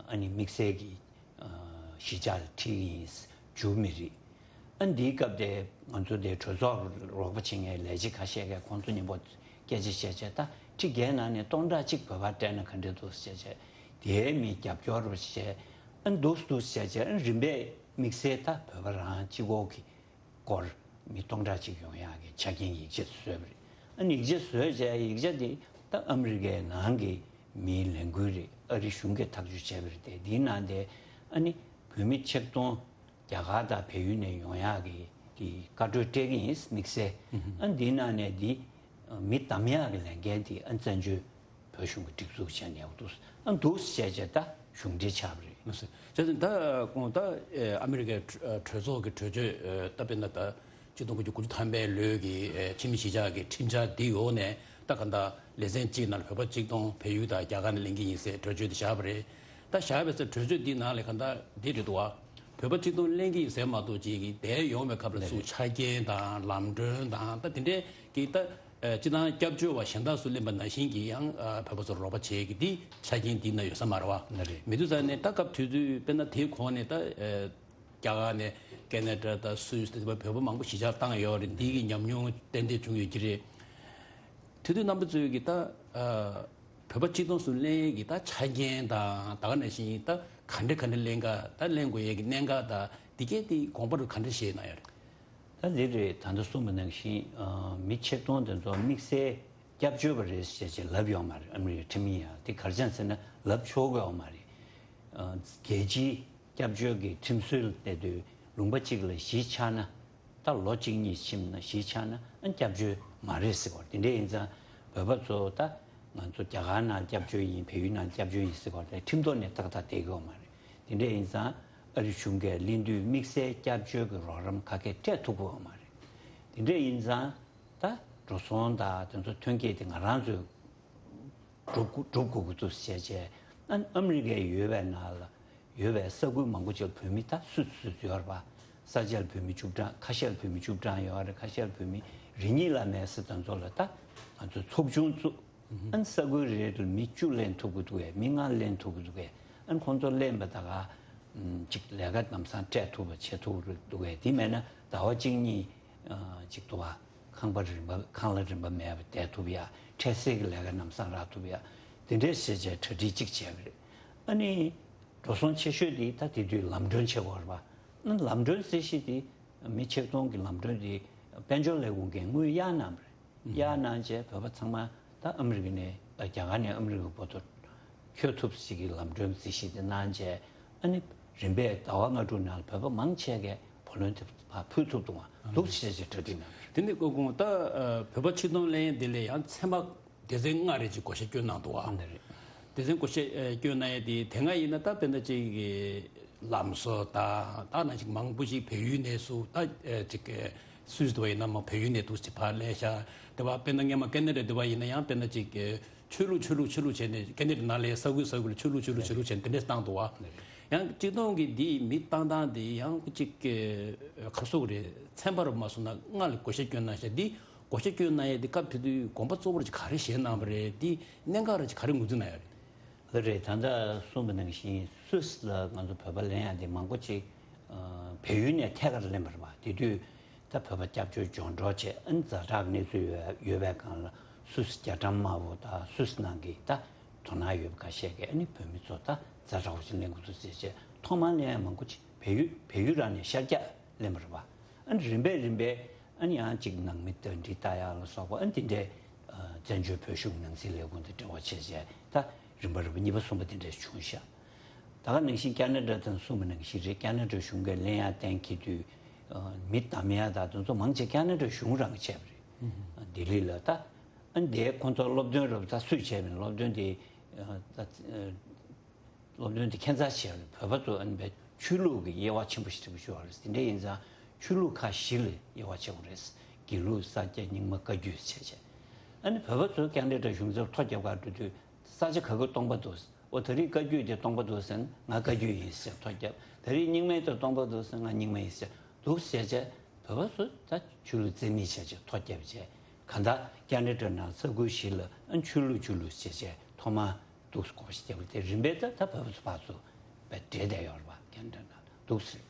ཨ་ནི་དམིགས་བསལ་གྱི་གཞིས་ཆགས་ལ་ཁྲིད་ཀྱི་ཡིན། འཇུ་མི་རིགས། ཨ་འདིའི་སྐབས་དེ་ང་ཚོ་དེ་གྲོས་ཚོགས་རོགས་པ་བྱེད་མཁན་ལས་བྱེད་ཁ་ཤས་ཀྱིས་ཁོང་ཚོ་མཉམ་པོ་སྐད་ཆ་བཤད་བྱས། ད་ཁྲི་བརྒྱད་ནང་ནས་སྟོང་ཕྲག་གཅིག་བོད་པར་སྤྲད་ན་ག་འདྲ་འདུག་བཤད་བྱས། དེའི་མི་རྒྱབ་སྐྱོར་བ་བྱས། ཨ་འདུག་འདུག་བཤད་བྱས། ཨ་རིམ་པས་དམིགས་བསལ་ད་བོད་པ་རང་གཅིག་པོ་གི་སྐོར་མི་སྟོང་ཕྲག་གཅིག་ཡོང་ཡག་གི་ཆ་རྐྱེན་ཡིག་ཆ་བཟོས་པ་རེད། ཨ་ནི་ཡིག་ཆ་བཟོས་བྱས། ཡིག་ཆ་དེ་ད་ཨ་མི་རི་ཀའི་ནང་གི་མིའི་ལས་འགུལ་རེད། ཨ་རི་གཞུང་གིས་ཐག་གཅོད་བྱས་པ་རེད་དེ། དེའི་ནང་དེ་ཨ་ནི་བོད་མི་ཆིག་སྟོང་རྒྱ་གར་དང་བལ་ཡུལ་ནས་ཡོང་ཡག་གི་གི་བཀའ་འཁྲོལ་སྤྲད་ཀྱི་ཡིན་དམིགས་བསལ། ཨ་འདིའི་ནང་ནས་འདི་མི་བདམས་ཡག་གི་ལས་འགན་དེ་ཨ་བཙན་བྱོལ་བོད་གཞུང་གིས་སྒྲིག་འཛུགས་བྱས་ནས་འདུག་ཨ་འདུག་བྱས་བྱས་ད་གཞུང་འབྲེལ་ཆགས་པ་རེད། མ་ཟད་བྱས་ཙང་ད་གོང་ད་ཨ་མི་རི་ཀའི་གྲོས་ཚོགས་ཀྱི་གྲོས་ཆོད་ད་དཔེར་ན་ད་ཆིག་སྟོང་དགུ་བརྒྱ་དགུ་བཅུ་ཐམ་པའི་ལོའི་གི་ཨེ་ཁྲིམས་གཞི་ཆགས་ཀྱི་ཁྲིམས་འཆར་འདི་འོག་ནས་ད་ག་ད་ལེ་ཚན་གཅིག་ནང་ལ་བོད་པ་གཅིག་སྟོང་བལ་ཡུལ་དང་རྒྱ་གར་ནས་ལེན་གྱི་ཡིན་ཟེར་གྲོས་ཆོད་འདི་བཞག་པ་རེད། ད་བཞག་པའི་ཚེ་གྲོས་ཆོད་འདི་ནང་ལ་ག་ད་འདི་རེད་འདུག་བ། བོད་པ་གཅིག་སྟོང་ལེན་གྱི་ཡིན་ཟེར་མ་གཏོགས་ཅིག་གི་དེ་ཡོང་བའི་སྐབས་ལ་ཚུར་ཆ་རྐྱེན་དང་ལམ་གྲོན་དང་ད་དེ་འདྲའི་གི་ད་ཨེ་སྤྱི་བཏང་སྐྱབས་བཅོལ་བ་གཞན་དག་ཚུར་ལེན་པ་ནང་བཞིན་གྱི་ཡང་ཨ་བོད་པ་ཚོར་རོགས་པ་བྱེད་ཀྱི་འདི་ཆ་རྐྱེན་འདི་ན་ཡོད་ས་མ་རེད་བ། མི་འདུག་ས་ནས་ད་སྐབས་དུས་ཚོད་དཔེར་ན་དེའི་གོང་ནས་ད་ཨེ་རྒྱ་གར་ནས་ཀེ་ན་ཌ་དང་སུད་སི་དང་བོད་པ་མང་པོ་གཞིས་ཆགས་བཏང་ཡོད་རེད། འདི་གི་ཉམས་མྱོང་ཏན་ཏན་བྱུང་ཡོད་ཀྱི་རེད། དེ་དུས་རྣམ་པ་ཚོས་ཀྱི་ད་ཨ་བོད་པ་སྤྱི་སྟོང་ཚུར་ལེན་ཡས་ཀྱི་ད་ཆ་རྐྱེན་དང་ད་ག་ནང་བཞིན་ད་ག་འདྲ་ག་འདྲ་ལེན་ག་ད་ལེན་དགོས་ཡས་ཀྱི་གནད་འགག་ད་འདི་གས་དེ་དགོངས་པ་རུ་ག་འདྲ་བཞེས་གནང་ཡོད་རེད། ད་འདི་རེད། ད་ལྟ་གསུངས་པ་ནང་བཞིན་ཨ་མི་ཆིག་སྟོང་དེ་ཚོ་དམིགས་བསལ་སྐྱབས་བཅོལ་བ་རེད་ཟེར་བྱས་ལབ་ཡོད་མ་རེད། ཨ་མི་རི་ཀའི་ཁྲིམས་ཡིག་ཡང་དེ་ག་རེ་བྱས་ཟེར་ན་ལབ་ཆོག་གི་ཡོད་མ་རེད། ཨ་རྒྱལ་སྤྱིའི་སྐྱབས་བཅོལ་གྱི་ཁྲིམས་སྲོལ་བལྟས་དུས་ལུང་པ་གཅིག་ལ་གཞིས་ཆགས་ན། ད་ལོ་གཅིག་གཉིས་ཕྱིན་ན་གཞིས་ཆགས་ན་ཨ་སྐྱབས་བཅོལ་མ་རེད་ཟེར་བ་དེ་འདྲ་ཡིན་ཙང་། བོད་པ་ཚོ་ད་ང་ཚོ་རྒྱ་གར་ནང་སྐྱབས་བཅོལ་ཡིན། བལ་ཡུལ་ནང་སྐྱབས་བཅོལ་ཡིན་ཟེར་བ་དེ་ཁྲིམས་ཐོག་ནས་ཏག་ཏག་བསྡད་ཀྱི་ཡོད་མ་རེད། དེ་འདྲ་ཡིན་ཙང་ཨ་རི་གཞུང་གིས་ལེན་དུས་དམིགས་བསལ་སྐྱབས་བཅོལ་གྱི་རོགས་རམ་ག་གེ་སྤྲད་ཐུབ་ཀྱི་ཡོད་མ་རེད། དེ་འདྲ་ཡིན་ཙང་ད་འགྲོ་སོང་དང་དེ་ཚོ་ཐོན་སྐྱེད་དེ་ང་རང་ཚོས་སྒྲུབ་སྒྲུབ་དགོས་ཀྱི་འདུག་ཟེར་བྱས། ཨ་ཨ་མི་རི་ཀའི་ཡོད་པའི་ནང་ལ་ཡོད་པའི་ས་ཁུལ་མང་པོ་ཅིག་ལ་བོད་མི་ད་སུད་སུད་ཡོད་རེད་པ། ས་ཆ་ལ་བོད་མི་བཅུ་གྲངས། ཁ་ཤས་ལ་བོད་མི་བཅུ་གྲངས་ཡོད་རེད། ཁ་ཤས་ལ་བོད་མི་རེ་གཉིས་ལ་མེད་ས་དེ་ཚོ་ལ་ད་ང་ཚོས་ཚོགས་ཆུང་བཙུགས། ཨ་ནི་ས་ཁུལ་རེ་རེ་ལ་མི་བཅུ་ལེན་ཐུབ་ཀྱི་འདུག་གས། མི་ལྔ་ལེན་ཐུབ་ཀྱི་འདུག་གས། ཨ་ནི་ཁོང་ཚོ་ལེན་པ་ད་ག་ཅིག་ལས་ཀ་ལམ་སང་སྤྲད་ཐུབ་པ་བྱེད་ཐུབ་ཀྱི་འདུག་གས། དེ་མེད་ན་ཟླ་བ་གཅིག་གཉིས་ཅིག་འདུག་ག་ཁང་པ་རིན་པ་ཁང་གླ་རིན་པ་མེད་པ་བསྡད་ཐུབ་ཡ། འཕྲལ་སེལ་གྱི་ལས་ཀ་ལམ་སང་རག་ཐུབ་ཡ། དེ་འདྲས་བྱས་བྱས་གྲ་སྒྲིག་ཅིག་བྱས་པ་རེད། ཨ་ནི་འགྲོ་སོང་ཆེ་ཤོས་དེ་ད་དེ་དུས་ལམ་གྲོན་བྱེད་དགོས་རེད་པ། ཨ་ནི་ལམ་གྲོན་ཟེར་གཞི་དེ་མི་ཆིག་སྟོང་གི་ལམ་གྲོན་དེ་དཔལ་འབྱོར་ལས་ཁུངས་ཀྱིས་དངུལ་གཡར་གནང་བ་རེད། གཡར་གནང་བྱས་བོད་པ་ཚང་མ་ད་ཨ་མི་རི་ཀ་ནས་ཨ་རྒྱ་གར་ནས་ཨ་མི་རི་ཀ་བར་དུ་འཁྱོལ་ཐུབ་ཟེར་གྱི་ལམ་གྲོན་རྩིས་གཞི་དེ་གནང་བྱས། ཨ་ནི་རིམ་པས་ཟླ་བ་ལྔ་དྲུག་ནང་ལ་བོད་པ་མང་ཆེ་གས་བུ་ལོན་དེ་ཕར་ཕུལ་ཐུབ་འདུག་ག་འདུག་ཟེར་བྱས་གྲ་སྒྲིག་གནང་བ་རེད། དེ་ནི་སྐུ་ཁོང་ད་ཨ་བོད་པ་ཆིག་སྟོང་ལེན་ཡས་དེ་ལས་ཡང་ཚན་པ་སྡེ་ཚན་ལྔ་རེ་ཅིག་བགོ་བཤའ་བསྐྱོན་གནང་འདུག་ག་འདི་རེད། སྡེ་ཚན་བགོ་བཤའ་ཨ་བསྐྱོན་གནང་ཡས་དེ་དེ་སྔ་ཡིན་ན་ད་དཔེར་ན་ཅིག་གི་ལམ་བཟོ་དང་ད་ནང་ཅིག་མང་པོ་ཞིག་བལ་ཡུལ་ནས་སུ་ད་ཨ་ཅིག་གི་སུད་སི་དུ་བ་ཡིན་ན་མ་བལ་ཡུལ་ནས་འདུག་ཅིག་ཕར་ལེན་ཤག་དེ་བ་དཔེར་ན་སྔས་མ་ཀེ་ན་ཌ་དུ་བ་ཡིན་ན་ཡང་དཔེར་ན་ཅིག་གི་ཆོས་ལུགས་ཆོས་ལུགས་ཆོས་ལུགས་བྱས་ནས་ཀེ་ན་ཌ་ནང་ལ་ས་ཁུལ་ས་ཁུལ་ཆོས་ལུགས་ཆོས་ལུགས་ཆོས་ལུགས་བྱས་ནས་དེ་འདྲས་བཏང་འདུག་བ། ཡང་གཅིག་སྟོང་གི་འདི་མི་བཏང་སྟངས་དེ་ཡང་གཅིག་གི་ཁ་སོག་རེད། ཚན་པ་རུ་མ་སོང་ན་ལྔ་ལ་བགོ་བཤའ་བསྐྱོན་གནང་ཤག་འདི་བགོ་བཤའ་བསྐྱོན་གནང་ཡས་འདི་སྐབས་དེ་དུས་དགོངས་པ་གཙོ་བོར་ཅིག་ག་རེ་བཞེས་གནང་བ་རེད། འདི་གནད་འགག་རེ་ཅིག་ག་རེ་ངོས་འཛིན་གནང་ཡོད་རེད། ལགས་རེད། ད་ལྟ་གསུངས་པ་ནང་བཞིན་སུད་སི་ལ་ང་ཚོ་བོད་པ་ལེན་ཡག་དེ་མང་པོ་ཅིག་ཨ། བལ་ཡུལ་ནས་ཐད་ཀར་ལེན་པ་རེད་པ། དེ་དུས་ད་བོད་པ་སྐྱབས་བཅོལ་ལྗོངས་འབྲོག་བྱས། ཨ་ནི་ཛ་དྲག་གནས་ཚུལ་ཡོད་ཡོད་པའི་སྒང་ལ་སུད་སི་རྒྱ་གྲམ་དམར་པོ་དང་སུད་སི་ནང་གི་ད་དོ་སྣང་ཡོད་པ་ཁ་ཤས་ཀྱིས་ཨ་ནི་བོད་མི་ཚོ་ད་ཛ་དྲག་པོ་ཅིག་ལེན་དགོས་འདུག་ཟེར་བྱས་ཐོག་མར་ལེན་ཡག་མང་པོ་ཅིག་བལ་ཡུལ་བལ་ཡུལ་རང་ནས་ཤར་རྒྱག་ལེན་པ་རེད་པ། ཨ་ནི་རིམ་པས་རིམ་པས་ཨ་ནི་ཡང་ཅིག་ནང་མི་ལྟ་འདྲི་ལྟ་ཡག་ལ་སོགས་པ་ཨ་ནི་དེ་འདྲའི་ཨ། བཙན་བྱོལ་བོད་གཞུང་ནང་སྲིད་ལས་ཁུངས་དང་འབྲེལ་བ་བྱས་བྱས་ད་རིམ་པ་རིམ་པ་གཉིས་པ་གསུམ་པ་དེ་འདྲ་བྱུང་ཤག་ད་ག་ནང་བཞིན་ཁ་ན་ཌ་དང་གསུངས་པ་ནང་བཞིན་རེད། ཁ་ན་ཌ་གཞུང་གིས་ལེན་ཡག་གཏན་འཁེལ་དུས་ཨ། མི་བདམས་ཡག་དང་དེ་ཚོ་མང་ཆེ་ཁ་ན་ཌ་གཞུང་རང་གིས་བྱས་པ་རེད། ལྡི་ལི་ལ་ད་ཨ་ནི་དེ་ཁོང་ཚོ་སློབ་སྟོན་རབ་ད་སུས་བྱས་པ་ཡིན། སློབ་སྟོན་དེ་ཨ། ད་ཨ། སློབ་སྟོན་དེ་ཁྱད་མཚར་ཆེ་བ་རེད། བོད་པ་ཚོ་ཨ་ནི་བའི་ཆོས་ལུགས་ཀྱི་དབྱེ་བ་ཆེན་པོ་ཞིག་འདུག་ཞུ་བ་རེད། དེ་འདྲ་ཡིན་ཙང་ཆོས་ལུགས་ཁག་བཞི་ལ་དབྱེ་བ་ཕྱེ་དགོས་རེད། དགེ་ལུགས། ས་སྐྱ། རྙིང་མ། བཀའ་བརྒྱུད་བྱས་བྱས། ཨ་ནི་བོད་པ་ཚོ་ཁ་ན་ཌ་གཞུང་ཚབ་ཐོ་བརྒྱབ་གར་འགྲོ་དུས་ས་ཆ་ག་གི་སྟོང་པ་འདུག་འོ་ད་རེས་བཀའ་བརྒྱུད་དེ་སྟོང་པ་འདུག་ཟེར་ན་ང་བཀའ་བརྒྱུད་ཡིན་ཟེར་ཐོ་བརྒྱབ། ད་རེས་རྙིང་མའི་དེ་སྟོང་པ་འདུག་ཟེར་ན་ང་རྙིང་མ་ཡིན་ཟེར་འདུག་ཟེར་བྱས། བོད་པ་ཚོ་ད་ཆོས་ལུགས་རྩིས་མེད་བྱས་བྱས་ཐོ་བརྒྱབ་བྱས། གང་ལྟར་ཁ་ན་ཌ་ནང་ས་ཁུལ་བཞི་ལ་ཨ་ནི་ཆོས་ལུགས་ཆོས་ལུགས་བྱས་བྱས་ཐོག་མར་འདུག་སེ་གོ་བ་ཞིག་བརྒྱབ་པ་དེ་རིམ་པས་ད་ད་བོད་པ་ཚོ་ཕར་ཚུར་བས་འདྲེས་བསྡད་ཡོད་རེད་པ། ཁ་ན་ཌ་ནང་འདུག་སེ།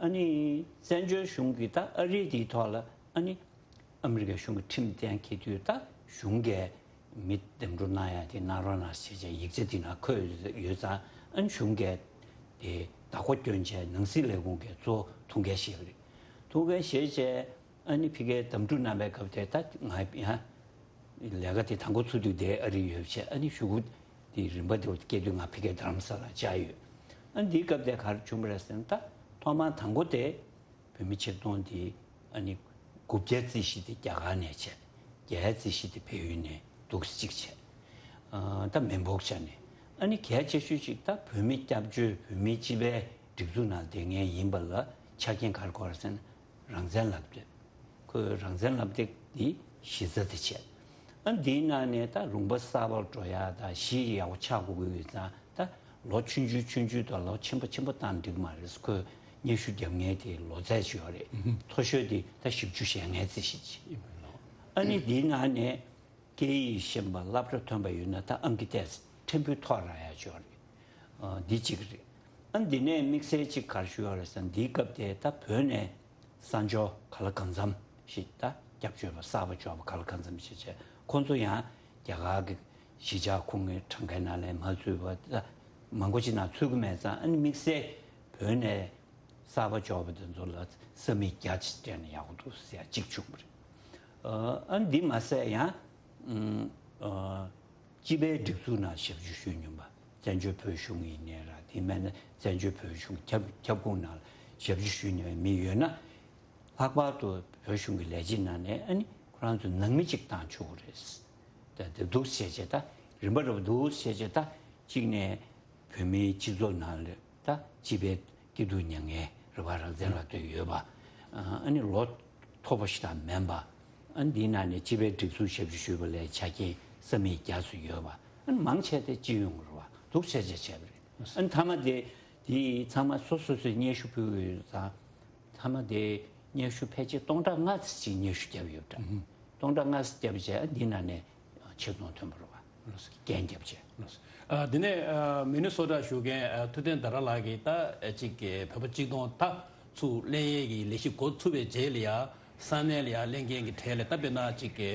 ཨ་ནི་བཙན་བྱོལ་གཞུང་གིས་ད་ཨ་རི་དེའི་ཐོག་ལ་ཨ་ནི་ཨ་མི་རི་ཀའི་གཞུང་གི་ཁྲིམས་གཏན་འཁེལ་དུས་ད་གཞུང་གིས་མི་འདེམས་སྒྲུག་གནང་ཡག་དེ་གནང་རོགས་གནང་ཞེས་བྱས་ཡིག་ཆ་དེ་ནང་འཁོད་ཡོད་ཙང་ཨ་ནི་གཞུང་གིས་དེ་བདག་པོ་སྐྱོན་བྱས་ནང་སྲིད་ལས་ཁུངས་ཀྱིས་གཙོ་བོ་ཐུགས་འགན་བཞེས་པ་རེད། ཐུགས་འགན་བཞེས་བྱས་ཨ་ནི་ཕ་གིར་འདེམས་སྒྲུག་གནང་པའི་སྐབས་དེ་ད་ང་ཡང་ལས་ཀ་དེ་དང་པོ་ཚུགས་དུས་དེ་ཨ་རི་ཡོད་བྱས། ཨ་ནི་གཞུག་གུ་དེ་རིམ་པ་དེ་བར་སྐྱེལ་དུས་ང་ཕ་གིར་རྡ་རམ་ས་ལར་བཅར་ཡོད། ཨ་ནི་དེའི་སྐབས་དེ་ག་རེ་བྱུང་བ་རེད་ཟེར་ན་ད་ཐོག་མར་དང་པོ་དེ་བོད་མི་ཆིག་སྟོང་དེ་ཨ་ནི་དགུ་བརྒྱ་རྩིས་གཞི་དེ་རྒྱ་གར་ནས་བྱས། བརྒྱད་རྩིས་གཞི་དེ་བལ་ཡུལ་ནས་འདུག་སེ་གཅིག་བྱས། ཨ་ད་མི་འབོར་ཆ་ནས་ཨ་ནི་གལ་ཆེ་ཤོས་ཅིག་ད་བོད་མི་སྐྱབས་བཅོལ་བོད་མི་སྤྱི་པའི་སྒྲིག་འཛུགས་ནང་བསྡད་མཁན་ཡིན་པ་ལ་ཆ་རྐྱེན་ག་རེ་དགོས་རེད་ཟེར་ན། རང་བཙན་ལག་དེབ། ཁོའི་རང་བཙན་ལག་དེབ་འདི་གཞི་རྩ་དེ་བྱས། ཨ་འདིའི་ནང་ནས་ད་ལུང་པ་གསར་པར་འགྲོ་ཡག་དང་གཞིས་ཡག་པོ་ཆགས་དགོས་ཀྱི་ཡོད་ཙང་ད་ལོ་ཆུང་ཆུང་ཆུང་ཆུང་དང་ལོ་ཆེན་པོ་ཆེན་པོ་བཏང་འགྲིག་མ་རེད། ཁོས་སྙན་ཞུ་རྒྱབ་མཁན་དེ་ལོ་ཚད་ཅིག་ཡོད་རེད། མཐོ་ཤོས་དེ་ད་བཞི་བཅུ་ཞེ་ལྔའི་རྩིས་གཞི་ཅིག་ཨ་ནི་འདིའི་ནང་ནས་སྐད་ཡིག་ཤེས་པ་སློབ་གྲྭ་ཐོན་པ་ཡོད་ན་ད་ཨང་ཀི་ཏོག་ཙམ་ཕྲན་བུ་མཐོ་རག་ཡག་ཅིག་ཡོད་རེད། ཨ་འདི་གཅིག་རེད། ཨ་འདི་ནས་དམིགས་བསལ་གཅིག་ག་རེ་ཞུ་ཡོད་རེད་ཟེར་ན། འདིའི་སྐབས་དེ་ད་བོད་ནས་གསར་འབྱོར་ག་ལ་གང་འཚམ་ཞིག་ད་སྐྱབས་བཅོལ་བ་གསར་པ་འབྱོར་བ་ག་ལ་གང་འཚམ་ཞིག་བྱས། ཁོང་ཚོ་ཡང་རྒྱ་གར་གྱི་གཞིས་ཆགས་ཁོངས་ཀྱི་གྲངས་ཀའི་ནང་ལ་མ་ཚུད་པ་ད་མང་པོ་ཅིག་ནང་ཚུད་ཀྱི་མེད་ཙང་། ཨ་ནི་དམིགས་བསལ་བོད་ནས་གསར་པ་འབྱོར་བ་དེ་ཚོ་ལ་ས་མིག་བརྒྱ་ཅིག་སྤྲད་ན་ཡག་པོ་འདུག་ཟེར་ཡག་གཅིག་བྱུང་བ་རེད། ཨ་འདི་མ་ཟད་ཡང་ཨ་སྤྱི་པའི་སྒྲིག་འཛུགས་ནང་ཞབས་ཞུ་ཞུ་མྱོང་པ། བཙན་བྱོལ་བོད་གཞུང་ཡིན་ནའི་ར། དེ་མིན་ན་བཙན་བྱོལ་བོད་གཞུང་ཁྱབ་ཁྱབ་ཁོངས་ནང་ཞབས་ཞུ་ཞུ་མྱོང་བའི་མི་ཡོད་ན། ལྷག་པར་དུ་བོད་གཞུང་གི་ལས་བྱེད་ནང་ནས་ཨ་ནི་ཁོ་རང་ཚོ་ནང་མི་གཅིག་བཏང་ཆོག་གི་རེད། ད་དེ་འདུག་བྱས་བྱས་ད་རིམ་པ་རེ་བ་འདུག་བྱས་བྱས་ད་གཅིག་ནས་བོད་མིའི་སྤྱི་ཚོགས་ནང་ལ་ད་སྤྱི་པའི་སྐྱིད་སྡུག་མྱངས་མཁན་རེད་པ། རང་བཙན་ལག་དེབ་ཡོད་པ། ཨ་ནི་ལོ་མཐོ་པོ་ཞིག་ད་མིན་པ། ཨ་ནི་འདིའི་ནང་ནས་སྤྱི་པའི་སྒྲིག་འཛུགས་ཞབས་ཞུ་ཞུས་པ་ལས་ཆ་རྐྱེན་ས་མིག་བརྒྱ་ཙམ་ཡོད་པ། ཨ་ནི་མང་ཆེ་དེ་སྤྱི་ཡོངས་རེད་པ། འདུག་བྱས་བྱས་བྱས་པ་རེད། ཨ་ནི་མཐའ་མ་དེ་དེ་ཚང་མ་སོ་སོ་སོས་སྙན་ཞུ་ཕུལ་གྱི་ཡོད་ཙང་། མཐའ་མ་དེ་སྙན་ཞུ་ཕལ་ཆེར་སྟོང་ཕྲག་ལྔ་ཙམ་ཅིག་སྙན་ཞུ་བརྒྱབ་ཡོད་འདྲ། སྟོང་ཕྲག་ལྔ་ཙམ་བརྒྱབ་བྱས་འདི་ནང་ནས་ཆིག་སྟོང་ཐོན་པ་རེད་པ། རྒན་བརྒྱབ་བྱས། ཨ་དེ་ནས་ཨ་མི་ནི་སོ་ཊ་བཞུགས་མཁན་ཨ་ཐུབ་བསྟན་ཟླ་གྲགས་ལགས་ཀྱིས་ད་ཨ་ཅིག་གི་བོད་པ་གཅིག་སྟོང་ད་ཚུར་ལེན་ཡས་ཀྱི་ལས་གཞི་འགོ་ཚུགས་པའི་རྗེས་ལ་ཡ་ས་གནས་ལ་ཡ་ལེན་མཁན་གྱི་གྲས་ལ་ད་དཔེར་ན་ཅིག་གི་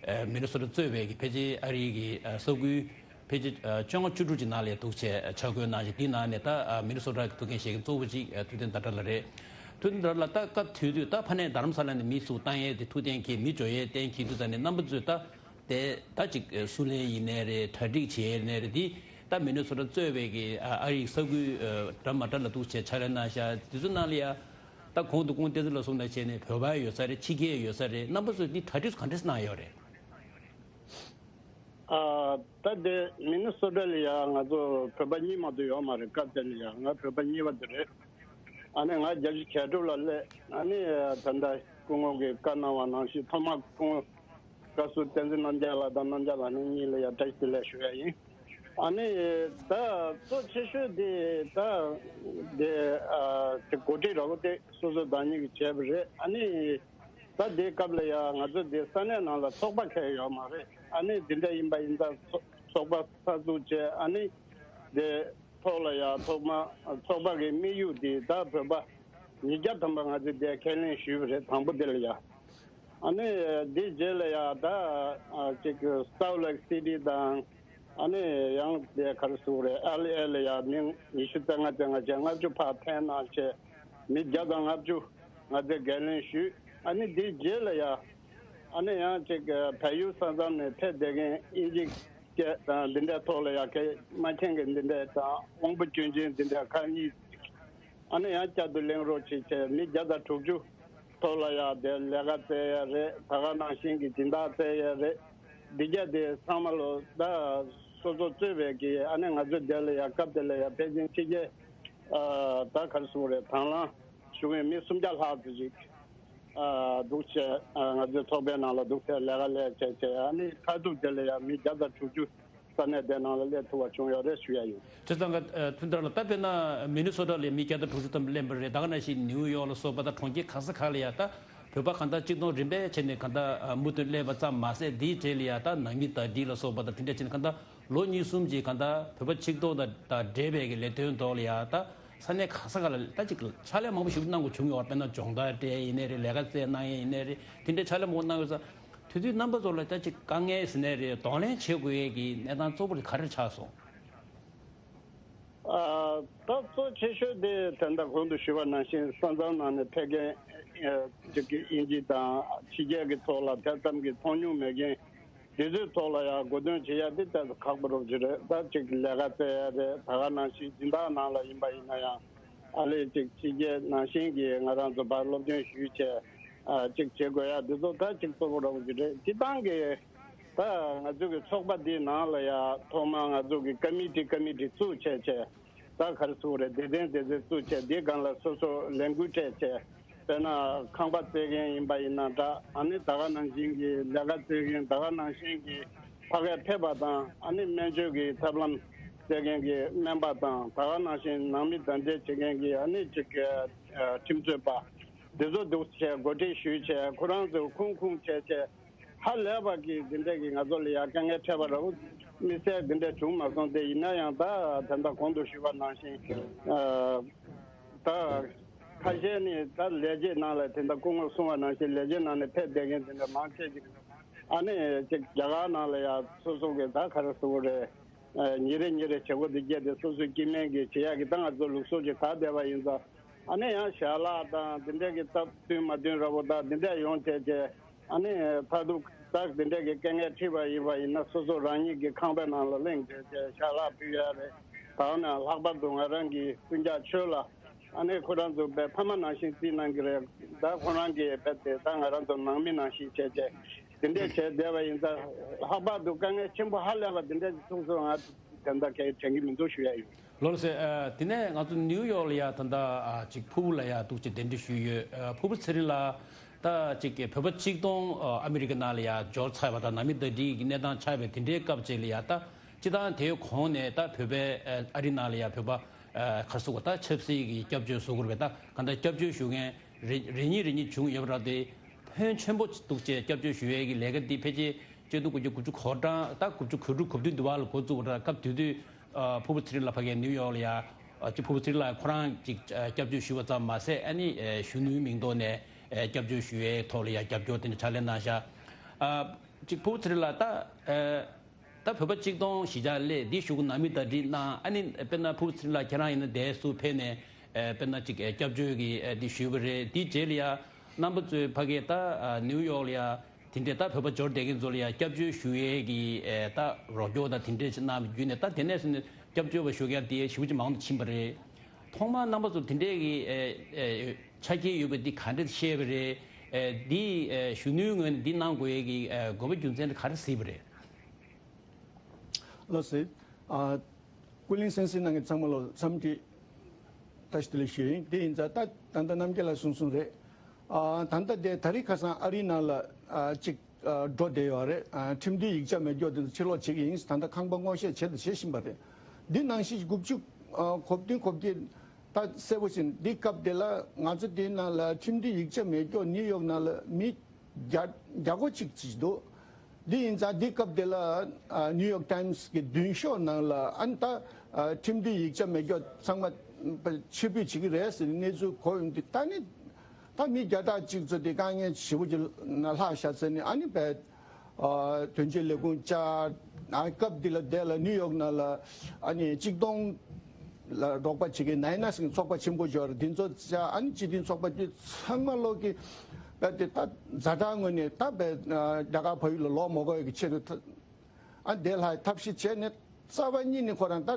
ཨ་མི་ནི་སོ་ཊ་གཙོས་པའི་གི་ཕལ་ཆེར་ཨ་རིའི་གི་ཨ་ས་ཁུལ་ཕལ་ཆེར་ཨ་བཅོ་ལྔ་བཅུ་དྲུག་ཅིག་ནང་ལ་ཡ་འདུག་བྱས་ཨ་ཆ་བགོས་གནང་ཞིང་། དེའི་ནང་ནས་ད་ཨ་མི་ནི་སོ་ཊ་གི་ཐུགས་འགན་བཞེས་མཁན་གཙོ་བོ་ཅིག་ཨ་ཐུབ་བསྟན་ཟླ་གྲགས་ལགས་རེད། ཐུབ་བསྟན་ཟླ་གྲགས་ལགས་ད་སྐབས་དེ་དུས་ད་ཕ་ནས་རྡ་རམ་ས་ལ་ནས་མི་ཚུར་བཏང་ཡས་དེ་ཐུགས་གཏན་འཁེལ། མི་འབྱོར་ཡས་གཏན་འཁེལ་དུས་ད་ནས་རྣམ་པ་ཚོས་ད་དེ་ད་ཅིག་སུ་ལེན་ཡིན་ནའི་རེད། གྲ་སྒྲིག་བྱས་ཡིན་ནའི་རེད། དེ་ད་མི་ནི་སོ་ཊ་གཙོས་པའི་གི་ཨ་ཨ་རིའི་ས་ཁུལ་ཨ་འདྲ་མ་འདྲ་ལ་འདུག་བྱས་ཕྱག་ལས་གནང་ཤག་དེ་ཚོ་ནང་ལ་ཡ་ད་གོང་དུ་སྐུ་ངོ་བསྟན་འཛིན་ལགས་གསུངས་ནང་བྱས་ནས་བོད་པ་ཡོད་ས་རེད། ཕྱི་རྒྱལ་ཡོད་ས་རེད། རྣམ་པ་ཚོས་འདི་གྲ་སྒྲིག་གང་འདྲས་གནང་ཡོད་རེད། ཨ་ད་དེ་མི་ནི་སོ་ཊ་ལ་ཡ་ང་ཚོ་བོད་པ་གཉིས་མ་གཏོགས་ཡོད་མ་རེད། སྐབས་དེ་ལ་ཡ་ང་བོད་པ་གཉིས་པ་དེ་རེད། ཨ་ནི་ང་བརྒྱད་ཅུ་གྱ་དྲུག་ལ་སླེབས། ཨ་ནི་ད་ལྟ་སྐུ་ངོ་གིས་བཀའ་གནང་བ་ནང་བཞིན་ཐོག་མ་སྐུ་ངོ་བཀའ་ཟུར་བསྟན་འཛིན་རྣམ་རྒྱལ་ལགས་དང་རྣམ་རྒྱལ་ལགས་གཉིས་ལ་ཡ་བཀྲ་ཤིས་བདེ་ལེགས་ཞུ་ཡ་ཡིན། ཨ་ནི་ད་གཙོ་ཆེ་ཤོས་དེ་ད་དེ་ཨ་དེ་གོ་སྒྲིག་ར་བོ་དེ་སོ་སོ་བདག་ཉིད་ཀྱིས་བྱས་པ་རེད། ཨ་ནི་ད་དེའི་སྐབས་ལ་ཡ་ང་ཚོ་དེ་ས་གནས་ནང་ལ་ཚོགས་པ་ཁེལ་ཡོད་མ་རེད། ཨ་ནི་དེ་འདྲ་ཡིན་པ་ཡིན་ཙང་ཚོ་ ཚོགས་པ་གསར་འཛུགས་བྱས། ཨ་ནི་དེ་ཐོག་ལ་ཡ་ཐོག་མ་ཚོགས་པ་གི་དམིགས་ཡུལ་དེ་ད་བོད་པ་ཉིས་བརྒྱ་ཐམ་པ་ང་ཚོས་དེ་ཁས་ལེན་ཞུས་པ་རེད། དང་པོ་དེ་ལ་ཡ། ཨ་ནི་དེ་རྗེས་ལ་ཡ་ད་ཅིག་སའུ་ལེག་སི་ཊི་དང་། ཨ་ནི་ཡང་དེ་ག་རེ་ཟེར་དགོས་རེད། ཨེལ་ཨེ་ལ་ཡ་མི་ཉི་ཤུ་རྩ་ལྔ་རྩ་ལྔ་བྱས་ལྔ་བཅུ་ཕར་འཐེན་གནང་བྱས། མི་བརྒྱ་དང་ལྔ་བཅུ་ང་ཚོས་ཁས་ལེན་ཞུས། ཨ་ནི་དེ་རྗེས་ལ་ཡ། ཨ་ནི་ཡང་ཅིག་བལ་ཡུལ་ས་མཚམས་ནས་ཕེབས་བསྡད་མཁན་དབྱིན་ཇི་སྐད་དང་འདི་འདྲའི་ཐོག་ལ་ཡ་སྐད་མ་མཁྱེན་མཁན་འདི་འདྲ་དང་། དབང་པོ་སྐྱོན་ཅན་འདི་འདྲ་ཁག་གཉིས། ཨ་ནི་ཡང་བསྐྱར་དུ་གླེང་རོགས་བྱེད་བྱས་མི་བརྒྱ་དང་དྲུག་ཅུ་ཐོག་ལ་ཡ་དེ་ལས་ཀ་བཙལ་ཡ་རེད། ད་ག་ནང་བཞིན་གྱི་སྦྱིན་བདག་བཙལ་ཡ་རེད། འདི་ག་དེ་ཚང་མ་ལོ་ད་སོ་སོ་གཙོས་པའི་གི། ཨ་ནི་ང་ཚོ་དེ་ལ་ཡ་སྐབས་དེ་ལ་ཡ་ཕལ་ཆེར་ཕྱི་རྒྱལ་ཨ་ད་ག་རེ་ཟེར་དགོས་རེད། དང་བླངས་ཞུ་མཁན་མི་སུམ་བརྒྱ་ལྷག་ཙམ་ཞིག་ཨ་འདུག་བྱས། ཨ་ང་ཚོའི་ཚོགས་པའི་ནང་ལ་འདུག་བྱས་ལས་ཀ་ལས་བྱས་བྱས། ཨ་ནི་མཐར་ཐུག་དེ་ལ་ཡ་མི་བརྒྱ་དང་དྲུག་ཅུ་ས་གནས་དེ་ནང་ལ་སླེབས་ཐུབ་པ་བྱུང་ཡོད་རེད་ཞུ་ཡ་ཡིན། བྱས་ཙང་ཀ་ཨ་ཐུན་ཐར་ལགས། ད་དཔེར་ན་མི་ནི་སོ་ཊ་ལ་མི་བརྒྱ་དང་དྲུག་ཅུ་ཙམ་སླེབས་པ་རེད། ད་ག་ནང་བཞིན་ནིའུ་ཡོག་ལ་སོགས་པ་དང་གྲོང་ཁྱེར་ག་ས་ག་ལ་ཡ་ད་བོད་པ་གང་ལྟར་ཆིག་སྟོང་རིམ་པས་བྱས་ནས་གང་ལྟར་ཨ་མུ་མཐུད་སླེབས་པ་ཙམ་མ་ཟད། དེའི་རྗེས་ལ་ཡ་ད་ནང་མི་ཟླ་སྒྲིལ་ལ་སོགས་པ་དང་དེ་འདྲ་བྱས་ནས་གང་ལྟར་ལོ་གཉིས་གསུམ་གྱི་གང་ལྟར་བོད་པ་ཆིག་སྟོང་དང་དང་འབྲེལ་བའི་གི་ལས་དོན་ཐོག་ལ་ཡ་ད་ས་གནས་ག་ས་ག་ལ་ད་ཅིག་ཕྱག་ལས་མང་པོ་ཞིག་གནང་དགོས་བྱུང་ཡོད་པ། དཔེར་ན་སྦྱོང་བརྡར་སྤྲད་ཡིན་ནའི་རེད། ལས་ཀ་བཙལ་གནང་ཡས་ཡིན་ནའི་རེད། དེ་འདྲའི་ཕྱག་ལས་མང་པོ་གནང་ཡོད་ཙང་། དེ་དུས་རྣམ་པ་ཚོ་ལ་ད་ཅིག་དཀའ་ངལ་ཟེར་ནའི་རེད། གདོང་ལེན་བྱེད་དགོས་ཡས་ཀྱི་གནས་སྟངས་གཙོ་བོ་དེ་ག་རེ་ཆགས་སོང་། ཨ་ད་གཙོ་ཆེ་ཤོས་དེ་ད་ལྟ་གོང་དུ་ཞུས་པ་ནང་བཞིན་ས་མཚམས་ནང་ནས་ཕེབས་མཁན་ཨ་ཅིག་གི་དབྱིན་ཇི་དང་ཕྱི་རྒྱལ་གྱི་ཐོག་ལ་དེ་ཙམ་གྱི་མཐོང་མྱོང་མེད་མཁན་དེ་ཚོའི་ཐོག་ལ་ཡང་མགོ་འདོན་བྱེད་ཡ་དེ་ཏོག་ཙམ་ཁག་པོ་རོབ་ཅིག་རེད། ད་ཅིག་ལས་ཀ་བཙལ་ཡ་རེད། ད་ག་ནང་བཞིན་སྦྱིན་བདག་ནང་ལ་ཡིན་པ་ཡིན་ན་ཡང་ཨ་ལས་ཅིག་ཕྱི་རྒྱལ་ནང་བཞིན་གྱི་ང་རང་ཚོ་ཕར་སློབ་སྟོན་ཞུས་བྱས་ཨ་ཅིག་བྱེད་དགོས་ཡ་དེ་ཚོ་ད་ཅིག་གཙོ་བོ་རོབ་ཅིག་རེད། སྤྱིར་བཏང་གི་ད་ང་ཚོ་གི་ཚོགས་པ་འདིའི་ནང་ལ་ཡ་ཐོག་མར་ང་ཚོ་གི་ཀ་མི་ཊི་ཀ་མི་ཊི་བཙུགས་བྱས་བྱས། ད་ག་རེ་ཟེར་དགོས་རེད། སྡེ་ཚན་སྡེ་ཚན་བཙུགས་བྱས་འདིའི་སྒང་ལ་སོ་སོ་ལས་འགུལ་སྤྲད་བྱས། དཔེར་ན་ཁང་པ་བཙལ་མཁན་ཡིན་པ་ཡིན་ན་འདྲ། ཨ་ནི་ད་ག་ནང་བཞིན་གྱི་ལས་ཀ་བཙལ་མཁན། ད་ག་ནང་བཞིན་གྱི་ཕ་གིར་ཕེབས་པ་དང་། ཨ་ནི་སྨན་བཅོས་ཀྱི་ཐབས་ལམ་བཙལ་མཁན་གྱི་སྨན་པ་དང་། ད་ག་ནང་བཞིན་ནང་མི་ཟླ་སྒྲིལ་བྱེད་མཁན་གྱི་ཨ་ནི་ཅིག་ཁྲིམས་རྩོད་པ་འདི་ཚོ་འདུག་བྱས་གོ་སྒྲིག་ཞུས་བྱས་ཁོ་རང་ཚོ་ཁུངས་ཁུངས་བྱས་བྱས། ཧ་ལས་པ་གི་འདི་འདྲ་གི་ང་ཚོ་ལ་ཡ་དཀའ་ངལ་འཕྲད་པ་རེད། དམིགས་བསལ་འདི་འདྲ་བྱུང་མ་སོང་། དེ་ཡིན་ན་ཡང་ད་ད་ལྟ་གོང་དུ་ཞུས་པ་ནང་བཞིན་ཨ་ད་ཁ་ཤས་ནི་ད་ལས་བྱེད་ནང་ལ་དེ་འདྲ་སྐུ་ངོ་གསུངས་པ་ནང་བཞིན་ལས་བྱེད་ནང་ནས་ཕེབས་བསྡད་མཁན་དེ་འདྲ་མང་ཆེ་ཅིག་ཨ་ནི་ཅིག་རྒྱ་གར་ནང་ལ་ཡ་སོ་སོ་གི་ད་ག་རེ་ཟེར་དགོས་རེད། ཨ་ཉིན་རེ་ཉིན་རེ་བྱེད་སྒོ་འདི་བརྒྱད་དེ་སོ་སོའི་སྐྱེ་དམན་གྱི་བྱེད་ཡག་གི་ད་ང་ཚོ་ལུགས་སྲོལ་ཅིག་དར་བསྡད་པ་ཡིན་ཙང་། ཨ་ནི་ཡང་ཞལ་ལག་དང་འདི་འདྲ་གི་སྟབས་བསྟུན་མ་བསྟུན་ར་བོ་ད་འདི་འདྲ་ཡོང་བྱས་བྱས། ཨ་ནི་མཐར་ཐུག་ད་འདི་འདྲ་གི་དཀའ་ངལ་འཕྲད་པ་ཡིན་པ་ཡིན་ན་སོ་སོ་རང་ཉིད་ཀྱི་ཁང་པའི་ནང་ལ་གླེང་བྱས་བྱས་ཞལ་ལག་ཕུལ་ཡ་རེད། ད་ནི་ལྷག་པར་དུ་ང་རང་གི་སྤུན་ཀྱག་ཆོས་ལགས། ཨ་ནི་ཁོ་རང་ཚོ་དཔེ་ཕ་མ་ནང་བཞིན་བརྩི་གནང་གི་རེད། ད་ཁོ་རང་གི་དཔེ་དེ་ད་ང་རང་ཚོ་ནང་མི་ནང་བཞིན་བྱས་བྱས་འདི་འདྲ་བྱས་བསྡད་པ་ཡིན་ཙང་། ལྷག་པར་དུ་དཀའ་ངལ་ཆེན་པོ་ཧ་ལས་པ་འདི་འདྲ་ཞིག་ཐུག་སོང་། ང་དེ་འདྲ་གང་ཡང་དྲན་གྱི་མི་འདུག་ཞུ་ཡ་ཡིན། ལགས་སོ། ཨ་དེ་ནས་ང་ཚོ་ནིའུ་ཡོག་ལ་ཡ་ད་ལྟ་ཨ་ཅིག་ཕུར་བུ་ལ་ཡ་འདུག་ཅིག་གདན་འདྲེན་ཞུས་ཡོད། ཨ་ཕུར་བུ་ཚེ་རིང་ལགས། ད་ཅིག་བོད་པ་ཆིག་སྟོང་ཨ་ཨ་མི་རི་ཀ་ནང་ལ་ཡ་འབྱོར་ཚར་བ་དང་ནང་མི་ཟླ་སྒྲིལ་གྱི་གནས་སྟངས་ཆགས་པའི་དེ་འདྲའི་སྐབས་ཅིག་ལ་ཡ་ད་སྤྱིར་བཏང་དེའི་གོང་ནས་ད་བོད་པའི་ཨ་ཨ་རི་ནང་ལ་ཡ་བོད་པ་ཨ་ག་རེ་ཟེར་དགོས། ད་ཆབ་སྲིད་ཀྱི་སྐྱབས་བཅོལ་བཟོ་དགོས་རེད་པས། ད་གང་ལྟར་སྐྱབས་བཅོལ་ཞུ་མཁན་རེ་རེ་གཉིས་རེ་གཉིས་བྱུང་ཡོད་པ་རེད་དེ། ཕོན་ཆེན་པོ་འདུག་ཅེས་སྐྱབས་བཅོལ་ཞུ་ཡས་ཀྱི་ལས་ཀ་འདི་ཕལ་ཆེར་ཆིག་སྟོང་དགུ་བརྒྱ་དགུ་བཅུ་གོ་གྲངས་ད་དགུ་བཅུ་གོ་དྲུག་གོ་བདུན་དུ་བ་ལ་འགོ་བཙུགས་པ་རེད། སྐབས་དེ་དུས་ཨ་ཕུར་བུ་ཚེ་རིང་ལགས་ཕ་གིར་ནིའུ་ཡོག་ལ་ཡ་ཨ་ཅིག་ཕུར་བུ་ཚེ་རིང་ལགས་ཁོ་རང་ཅིག་ཨ་སྐྱབས་བཅོལ་ཞུས་པ་ཙམ་མ་ཟད། ཨ་ནི་ཨ་གཞོན་ནུའི་མིང་ཐོག་ནས་ཨ་སྐྱབས་བཅོལ་ཞུ་ཡས་ཐོག་ལ་ཡ་རྒྱབ་སྐྱོར་དེ་འདྲ་ཕྱག་ལས་གནང་ཤག་ཨ་ཅིག་ཕུར་བུ་ཚེ་རིང་ལགས། ད་ཨ་ད་བོད་པ་ཆིག་སྟོང་གཞིས་ཆགས་སླེབས། འདི་གཞུག་གུ་ནང་མི་ཟླ་སྒྲིལ་གནང་། ཨ་ནི་དཔེར་ན་ཕུར་བུ་ཚེ་རིང་ལགས་ཁྱེད་རང་ཡིན་ན་འདིར་ཚུར་ཕེབས་ནས་ཨ་དཔེར་ན་ཅིག་ཨ་སྐྱབས་བཅོལ་གྱི་ཨ་འདི་ཞུས་པ་རེད། དེའི་རྗེས་ལ་ཡ་རྣམ་པ་ཚོས་ཕ་གིར་ད་ཨ་ནིའུ་ཡོག་ལ་ཡ་དེ་འདྲའི་ད་བོད་པ་འབྱོར་བསྡད་མཁན་ཚོ་ལ་ཡ་སྐྱབས་བཅོལ་ཞུ་ཡས་ཀྱི་ཨ་ད་རོགས་སྐྱོར་དང་དེ་འདྲས་ཅིག་གནང་བའི་བརྒྱུད་ནས། ད་དེ་ནས་བཟུང་ནས་སྐྱབས་བཅོལ་བ་ཞུ་མཁན་དེ་ཞེ་པོ་ཅིག་མང་དུ་ཕྱིན་པ་རེད། ཐོག་མར་རྣམ་པ་ཚོ་དེ་འདྲས་ཀྱི་ཨ་ཨ་ཆ་རྐྱེན་ཡོད་པ་འདི་ག་འདྲས་ཤེས་པ་རེད། ཨ་འདི་ཨ་གཞོན་ནུའི་ངོས་ནས་འདི་གནང་དགོས་ཡས་ཀྱི་ཨ་དགོས་པ་རྒྱུ་མཚན་དེ་ག་རེ་གཟིགས་པ་རེད། ལགས་སོ། ཨ་ཀུན་གླེང་གསན་གཟིགས་གནང་མཁན་ཚང་མ་ལ་འཚམས་འདྲི་བཀྲ་ཤིས་བདེ་ལེགས་ཞུ་ཡིན། དེ་ཡིན་ཙང་ད་ད་ལྟ་རྣམ་རྒྱལ་ལགས་གསུངས་གསུངས་རེད། ཨ་ད་ལྟ་དེ་ད་རེས་ཁ་སང་ཨ་རིའི་ནང་ལ་ཨ་གཅིག་ཨ་འགྲོ་བསྡད་ཡོད་རེད། ཨ་ཁྲིམས་མཐུན་ཡིག་ཆ་མེད་རྒྱུ་དེ་ཚོ་ཕྱིར་སློག་བྱེད་ཀྱི་ཡིན། ད་ལྟ་ཁང་པ་སྔོག་བཤེར་བྱེད་དང་བྱེད་བཞིན་པ་རེད། འདི་ནང་བཞིན་དགུ་བཅུ་ཨ་གོ་བདུན་གོ་བརྒྱད་ད་གསལ་པོ་ཕྱིན། འདི་སྐབས་དེ་ལ་ང་ཚོ་དེའི་ནང་ལ་ཁྲིམས་མཐུན་ཡིག་ཆ་མེད་རྒྱུ་ནིའུ་ཡོག་ནང་ལ་མི་བརྒྱ་བརྒྱ་གོ་གཅིག་ཅིག་འདུག་འདི་ཡིན་ཙང་འདི་སྐབས་དེ་ལ་ཨ་ནིའུ་ཡོག་ཊའིམ་སི་གི་མདུན་ཤོག་ནང་ལ་ཨ་ནི་ད་ཨ་ཁྲིམས་མཐུན་ཡིག་ཆ་མེད་མཁན་ཚང་མ་ཕྱིར་འབུད་བྱེད་ཀྱི་རེད་ཟེར་ནས་གནས་ཚུལ་གོ་ཡོང་དུས། ད་ནི་ད་མི་བརྒྱ་ཕྲག་གཅིག་ཙམ་དེ་དཀའ་ངལ་ཞེ་པོ་ཅིག་ལ་ལྷག་བཞག་ཟེར་ནས་ཨ་ནི་བས། ཨ་དོན་གཅོད་ལས་ཁུངས་བཅར། ཨ་སྐབས་འདི་ལ་དེ་ལ་ནིའུ་ཡོག་ནང་ལ་ཨ་ནི་གཅིག་སྟོང་ལ་རོགས་པ་བྱེད་མཁན་ནའི་ནས་ཀྱི་ཚོགས་པ་ཆེན་པོ་ཅིག་ཡོད་རེད། དེ་ཚོ་བཅར། ཨ་ནི་སྤྱི་མཐུན་ཚོགས་པ་དེ་ཚང་མ་ལོག་གི་བས་དེ་ད་ཛ་དྲག་ངོས་ནས་ད་བས་རྒྱ་གར་ཕ་ཡུལ་ལ་ལོག་མ་དགོས་ཡག་གི་ཆེད་དུ་ད་ཨ་དེ་ལ་ཐབས་ཤེས་བྱས་ནས་རྩ་བ་ཉིད་ནས་ཁོ་རང་ད་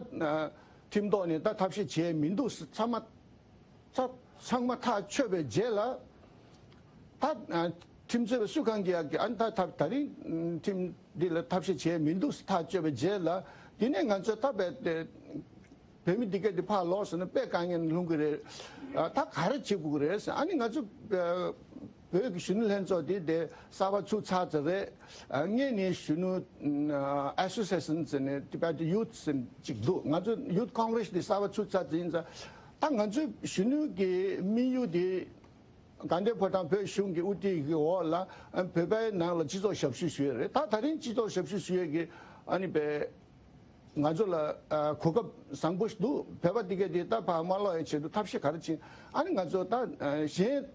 ཁྲིམས་ཐོག་ནས་ད་ཐབས་ཤེས་བྱས་མི་འདུག་ཚང་མ། ཚ་ཚང་མ་ཐག་ཆོད་པའི་རྗེས་ལ། ད་ཨ་ཁྲིམས་རྩོད་པ་སུ་གང་གིས་ཡག་གི་ཨ་ནི་ད་ད་ད་རིང་ཁྲིམས་འདི་ལ་ཐབས་ཤེས་བྱས་མི་འདུག་ཐག་ཆོད་པའི་རྗེས་ལ། དེ་ནས་ང་ཚོས་ད་བས་དེ་བོད་མི་འདི་ག་འདི་ཕར་ལོག་སོང་ན་དཔེ་དཀའ་ངལ་ལྷུང་གི་རེད། ཨ་ད་ག་རེ་བྱེད་དགོས་ཀྱི་རེད་ཟེར། ཨ་ནི་ང་ཚོ་ཨ་བོད་ཀྱི་གཞོན་ནུ་ལྷན་ཚོགས་འདི་དེ་གསར་པ་ཚུགས་ཚར་ཙམ་རེད། ཨ་སྔོན་ནས་གཞོན་ནུ་ཨ་ཨེ་སོ་སི་ཨེ་ཤན་ཟེར་ནས་ཊི་བེཊ་ཡུ་ཐི་ཟེར་ཅིག་འདུག་ང་ཚོ་ཡུ་ཐི་ཀོང་གི་རེ་སི་འདི་གསར་པ་ཚུགས་ཚར་ཙམ་ཡིན་ཙང་། ད་ང་ཚོའི་གཞོན་ནུ་གི་དམིགས་ཡུལ་དེ་དགའ་ལྡན་ཕོ་བྲང་བོད་གཞུང་གི་དབུ་ཁྲིད་ཀྱི་འོག་ལ་ཨ་བོད་པའི་ནང་ལ་སྤྱི་ཚོགས་ཞབས་ཞུ་ཞུ་ཡས་རེད། ད་ད་རིང་སྤྱི་ཚོགས་ཞབས་ཞུ་ཞུ་ཡས་ཀྱི་ཨ་ནི་བས་ང་ཚོ་ལ་ཨ་གོ་སྐབས་བཟང་པོ་ཞིག་འདུག་བོད་པ་འདི་གས་འདི་ད་ཕར་མ་ལོག་ཡས་ཆེད་དུ་ཐབས་ཤེས་ག་རེ་བྱེད། ཨ་ནི་ང་ཚོ་ད་ཨ་གཞན་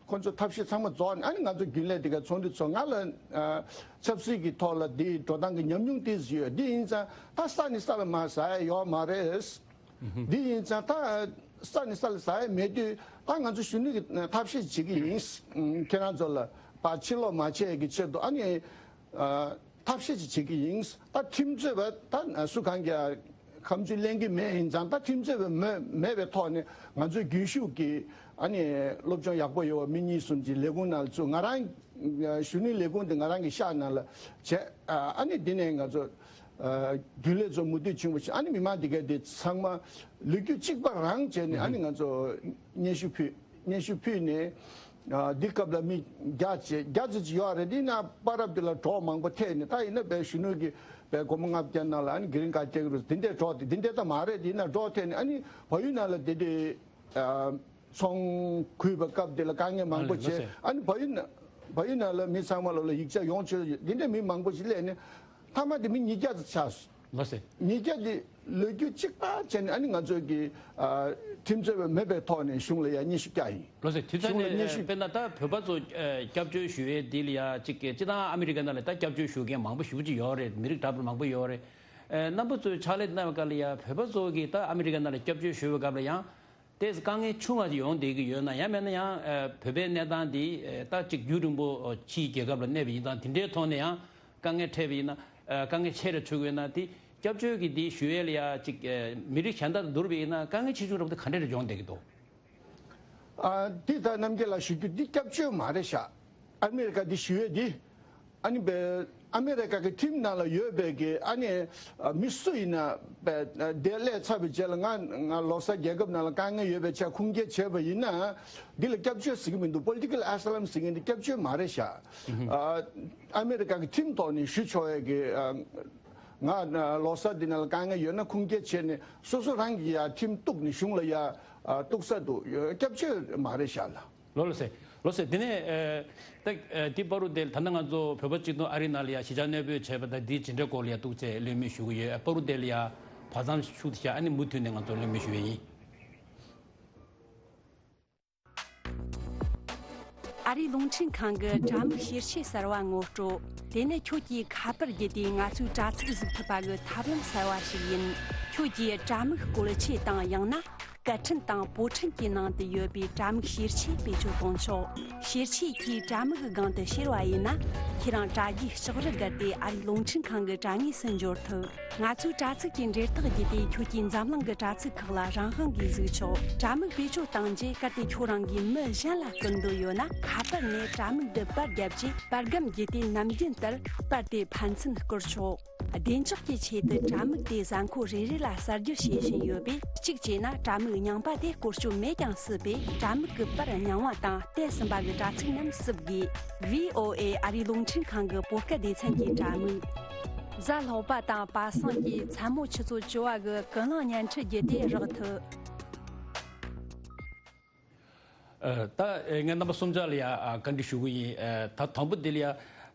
ཁོ་ཚོ་ཐབས་ཤེས་ཚང་མ་རྫོགས་ནས་ཨ་ནི་ང་ཚོ་རྒྱུན་ལས་འདི་གས་ཚོགས་འདུ་ཚོགས། ང་ལ་ཨ་ཆབ་སྲིད་ཀྱི་ཐོག་ལ་འདི་འགྲོ་སྟངས་ཀྱི་ཉམས་མྱོང་ཏོག་ཙམ་ཡོད། འདི་ཡིན་ཙང་ད་ས་ནས་ས་ལ་མར་ཟ་ཡས་ཡོད་མ་རེད། འདི་ཡིན་ཙང་ད་ས་ནས་ས་ལ་ཟ་ཡས་མེད་དུས་ད་ང་ཚོ་གཞོན་ནུ་གི་ཐབས་ཤེས་བྱེད་ཀྱི་ཡིན། ཁྱེད་རང་ཚོ་ལ་ཕར་ཕྱིར་ལོག་མ་བྱེད་ཡས་ཀྱི་ཆེད་དུ་ཨ་ནི་ཨ་ཐབས་ཤེས་ཅིག་བྱེད་ཀྱི་ཡིན། ད་ཁྲིམས་རྩོད་པ་ད་སུ་གང་གིས་ཁ་མཆུ་ལེན་གྱི་མེད། ཡིན་ཙང་ད་ཁྲིམས་རྩོད་པ་མེད་མེད་པའི་ཐོག་ནས་ང་ཚོའི་རྒྱུན་ཞུགས་ཀྱི་ཨ་ནི་སློབ་སྦྱོང་ཡག་པོ་ཡོད་པ་མི་གཉིས་གསུམ་ཅིག་ལས་ཁུངས་ནང་ལ་བཙུགས། ང་རང་གཞོན་ནུའི་ལས་ཁུངས་དེ་ང་རང་གི་ཤག་ནང་ལ་བྱས། ཨ་ནི་འདི་ནས་ང་ཚོ་རྒྱུན་ལས་ཚོ་མུ་མཐུད་བྱུང་བ་ཞིག་ཨ་ནི་མི་མང་འདི་གས་འདི་ཚང་མ་ལོ་རྒྱུས་གཅིག་པ་རང་བྱས་ནས་ཨ་ནི་ང་ཚོ་སྙན་ཞུ་ཕུལ། སྙན་ཞུ་ཕུལ་ནས་ཨ་འདི་སྐབས་ལ་མི་བརྒྱ་བྱས་བརྒྱ་ཙམ་ཅིག་ཡོད་རེད། འདི་ན་པ་རབས་འདི་ལ་གྲོགས་མང་པོ་ཐེབས་ནས་ད་ཡིན་ན་བས་གཞོན་ནུ་གི་བས་སྒོར་མོ་ལྔ་བརྒྱ་ནང་ལ་ཨ་ནི་གི་རིན་ཁ་སྤྲད་ཀྱི་རེད། འདི་འདྲའི་གྲོགས་དེ་འདི་འདྲའི་ད་མ་རེད། འདི་ན་གྲོགས་ཐེབས་ནས་ཨ་ནི་བལ་ཡུལ་ནང་ལ་འདི་འདྲའི་ཨ་ཚོང་གུས་པ་སྐབས་འདི་ལ་དཀའ་ངལ་མང་པོ་ཨ་ལེ་ལགས་བྱས། སེ། ཨ་ནི་བལ་ཡུལ་ན་བལ་ཡུལ་ནང་ལ་མི་ཚང་མ་ལོ་ལ་ཡིག་ཆ་ཡོང་ཆོག་འདི་འདྲའི་མི་མང་པོ་ཞིག་སླེབས་ནས་མཐའ་མ་དེ་མི་ཉིས་བརྒྱ་ཙམ་ཆགས་སོང་། ལགས་སེ། ཉིས་བརྒྱ་དེ་ལོ་རྒྱུས་གཅིག་པ་བྱས་ནས་ཨ་ནི་ང་ཚོ་གི་ཨ་ཁྲིམས་རྩོད་པ་མེད་པའི་ཐོག་ནས་གཞུང་ལ་ཡ་སྙན་ཞུ་བཀྱག་ཡིན། ལགས་སེ། དེ་ཙང་གཞུང་ལ་ནས་སྙན་ཨ་ཞུ་དཔེར་ན་ད་བོད་པ་ཚོ་ཨ་སྐྱབས་བཅོལ་ཞུ་ཡས་འདི་ལ་ཡ་གཅིག་གི་སྤྱིར་བཏང་ཨ་མི་རི་ཀ་ནང་ལ་ད་སྐྱབས་བཅོལ་ཞུ་མཁན་མང་པོ་ཞེ་པོ་ཅིག་ཡོད་རེད། མི་རིགས་འདྲ་པོ་མང་པོ་ཡོད་རེད། ཨ་རྣམ་པ་ཚོས་ཕྱག་ལས་གནང་བའི་སྐབས་ལ་ཡ་བོད་པ་ཚོ་གི་ད་ཨ་མི་རི་ཀ་ནང་ལ་སྐྱབས་བཅོལ་ཞུ་བའི་སྐབས་ལ་ཡང་ཏོག་ཙམ་དཀའ་ངལ་ཆུང་བ་ཅིག་ཡོང་བསྡད་ཀྱི་ཡོད་ན། ཡང་མིན་ན་ཡང་ཨ་བོད་པའི་གནས་སྟངས་འདི་ཨ་ད་ཅིག་རྒྱུན་རིང་པོ་ཕྱིའི་རྒྱལ་ཁབ་ལ་གནས་པ་ཡིན་ཙང་དེ་འདྲའི་ཐོག་ནས་ཡང་དཀའ་ངལ་འཕྲད་པ་ཡིན་ན། ཨ་དཀའ་ངལ་ཆེ་རུ་ཆུག་ཡོད་ན་དེ་སྐྱབས་བཅོལ་གྱི་དེ་ཞུ་ཡས་ལ་ཡ་ཅིག་ཨ་མི་རིགས་གཞན་དག་དང་བསྡུར་བ་ཡིན་ན་དཀའ་ངལ་ཆེ་ཆུང་འདྲ་པོ་དེ་ག་འདྲ་རེ་བྱུང་བསྡད་ཀྱི་འདུག་ཨ་འདི་ད་རྣམ་རྒྱལ་ལགས་ཞུ་རྒྱུ་འདི་སྐྱབས་བཅོལ་མ་རེད་ཤག་ཨ་མི་རི་ཀ་འདི་ཞུ་ཡས་འདི་ཨ་ནི་བས་ཨ་མི་རི་ཀ་གི་ཁྲིམས་ནང་ལ་ཡོད་པའི་གི་ཨ་ནི་ཨ་མི་སུ་ཡིན་ན་བས་ཨ་དེ་སླེབས་ཚར་བའི་རྗེས་ལ་ང་ང་ལོག་ས་རྒྱལ་ཁབ་ནང་ལ་དཀའ་ངལ་ཡོད་པའི་ཆ་ཁུངས་སྐྱེལ་བྱས་པ་ཡིན་ན་འདི་ལ་སྐྱབས་བཅོལ་ཟེར་གི་མི་འདུག Political Asylum་ཟེར་མཁན་འདི་སྐྱབས་བཅོལ་མ་རེད་ཤག་ཨ་ཨ་མི་རི་ཀ་གི་ཁྲིམས་ཐོག་ནས་ཞུ་ཆོག་ཡས་གི་ཨ་ང་ལོག་ས་འདི་ནང་ལ་དཀའ་ངལ་ཡོད་ན་ཁུངས་སྐྱེལ་བྱས་ནས་སོ་སོ་རང་གི་ཡ་ཁྲིམས་གཏུགས་ནས་གཞུང་ལ་ཡ་ཨ་གཏུགས་ས་འདུག་སྐྱབས་བཅོལ་མ་རེད་ཤག་ལགས། ལགས་སེ། ལགས་སེ། དེ་ནས་ཨ་ད་ཨ་དེ་བར་དུ་དེ་ད་ལྟ་ང་ཚོ་བོད་པ་སྤྱི་མཐུན་ཨ་རི་ནང་ལ་ཡ་གཞིས་ཆགས་གནས་སྤོས་བྱས་པ་དང་དེའི་ཇི་འདྲའི་སྐོར་ལ་ཡ་ཏོག་ཙམ་གླེང་མོལ་ཞུ་གི་ཡོད། ཨ་བར་དུ་དེ་ལ་ཡ་བར་མཚམས་ཤུགས་ཆེ་ཨ་ནི་མུ་མཐུད་ནས་ང་ཚོ་གླེང་མོལ་ཞུ་ཡས་ཡིན། ཨ་རིའི་རླུང་འཕྲིན་ཁང་གི་དྲ་དམིགས་བཤེར་ཆས་གསར་བ་ངོ་སྤྲོད། དེ་ནི་ཁྱོད་ཀྱིས་ཁ་པར་བརྒྱུད་དེ་ང་ཚོའི་དྲ་ཚིགས་གཟིགས་ཐུབ་པ་གི་ཐབས་ལམ་གསར་བ་ཞིག་ཡིན། ཁྱོད་ཀྱིས་དྲ་དམིགས་བཀོལ་ཆས་དང་ཡང་ན་སྐད་འཕྲིན་དང་པོ་ཊན་གྱི་ནང་དུ་ཡོད་པའི་དྲ་དམིགས་བཤེར་ཆས་བེད་སྤྱོད་གཏོང་ཆོག་བཤེར་ཆས་ཀྱིས་དྲ་དམིགས་སྒང་དུ་བཤེར་བ་ཡིན་ན། ཁྱེད་རང་དྲ་རྒྱའི་ལྕགས་རི་བརྒལ་ཏེ་ཨ་རིའི་རླུང་འཕྲིན་ཁང་གི་དྲ་ངོས་སུ་འབྱོར་ཐུབ། ང་ཚོའི་དྲ་ཚིགས་ཀྱི་འབྲེལ་ཐག་བརྒྱུད་དེ་ཁྱོད་ཀྱིས་འཛམ་གླིང་གི་དྲ་ཚིགས་ཁག་ལ་རང་དབང་གིས་གཟིགས་ཆོག་དྲ་དམིགས་བེད་སྤྱོད་བཏང་རྗེས་གལ་ཏེ་ཁྱོད་རང་གིས་མི་གཞན་ལ་སྐུར་འདོད་ཡོད་ན། ཁ་པར་ནས་དྲ་དམིགས་འདི་པར་བརྒྱབ་རྗེས་པར་སྒམ་བརྒྱུད་དེ་ནམ་རྒྱུན་ལྟར་པར་དེ་ཕན་ཚུན་བསྐུར་ཆོག་བདེ་འཇགས་ཀྱི་ཆེད་དུ་དྲ་དམིགས་དེ་གཟའ་འཁོར་རེ་རེ་ལ་གསར་བསྒྱུར་བྱེད་བཞིན་ཡོད་པས། གཅིག་བྱས་ན་དྲ་དམིགས་རྙིང་པ་དེ་བཀོལ་སྤྱོད་མེད་ཀྱང་སྲིད་པས། དྲ་དམིགས་ཀྱི་པར་རྙིང་བ་དང་བསྟན་ཟིན་པ་གི་དྲ་ཚིགས་རྣམས་བསུབ་དགོས། ཝི་ཨོ་ཨེ་ཨ་རིའི་རླུང་འཕྲིན་ཁང་གི་བོད་སྐད་སྡེ་ཚན་གྱི་དྲ་དམིགས། གཟའ་ལྷག་པ་དང་པ་སངས་ཀྱི་མཚན་མོ་ཆུ་ཚོད་བཅུ་པ་གི་ཀུན་གླེང་བརྙན་འཕྲིན་བརྒྱུད་དེ་རག་ཐུབ། ཨ་ད་ཨེ་ངས་རྣམ་པ་གསུམ་ཆ་ལ་ཡ་ཨ་བཀའ་འདྲི་ཞུ་གི་ཡིན། ཨ་ད་དང་པོ་འདི་ལ་ཡ་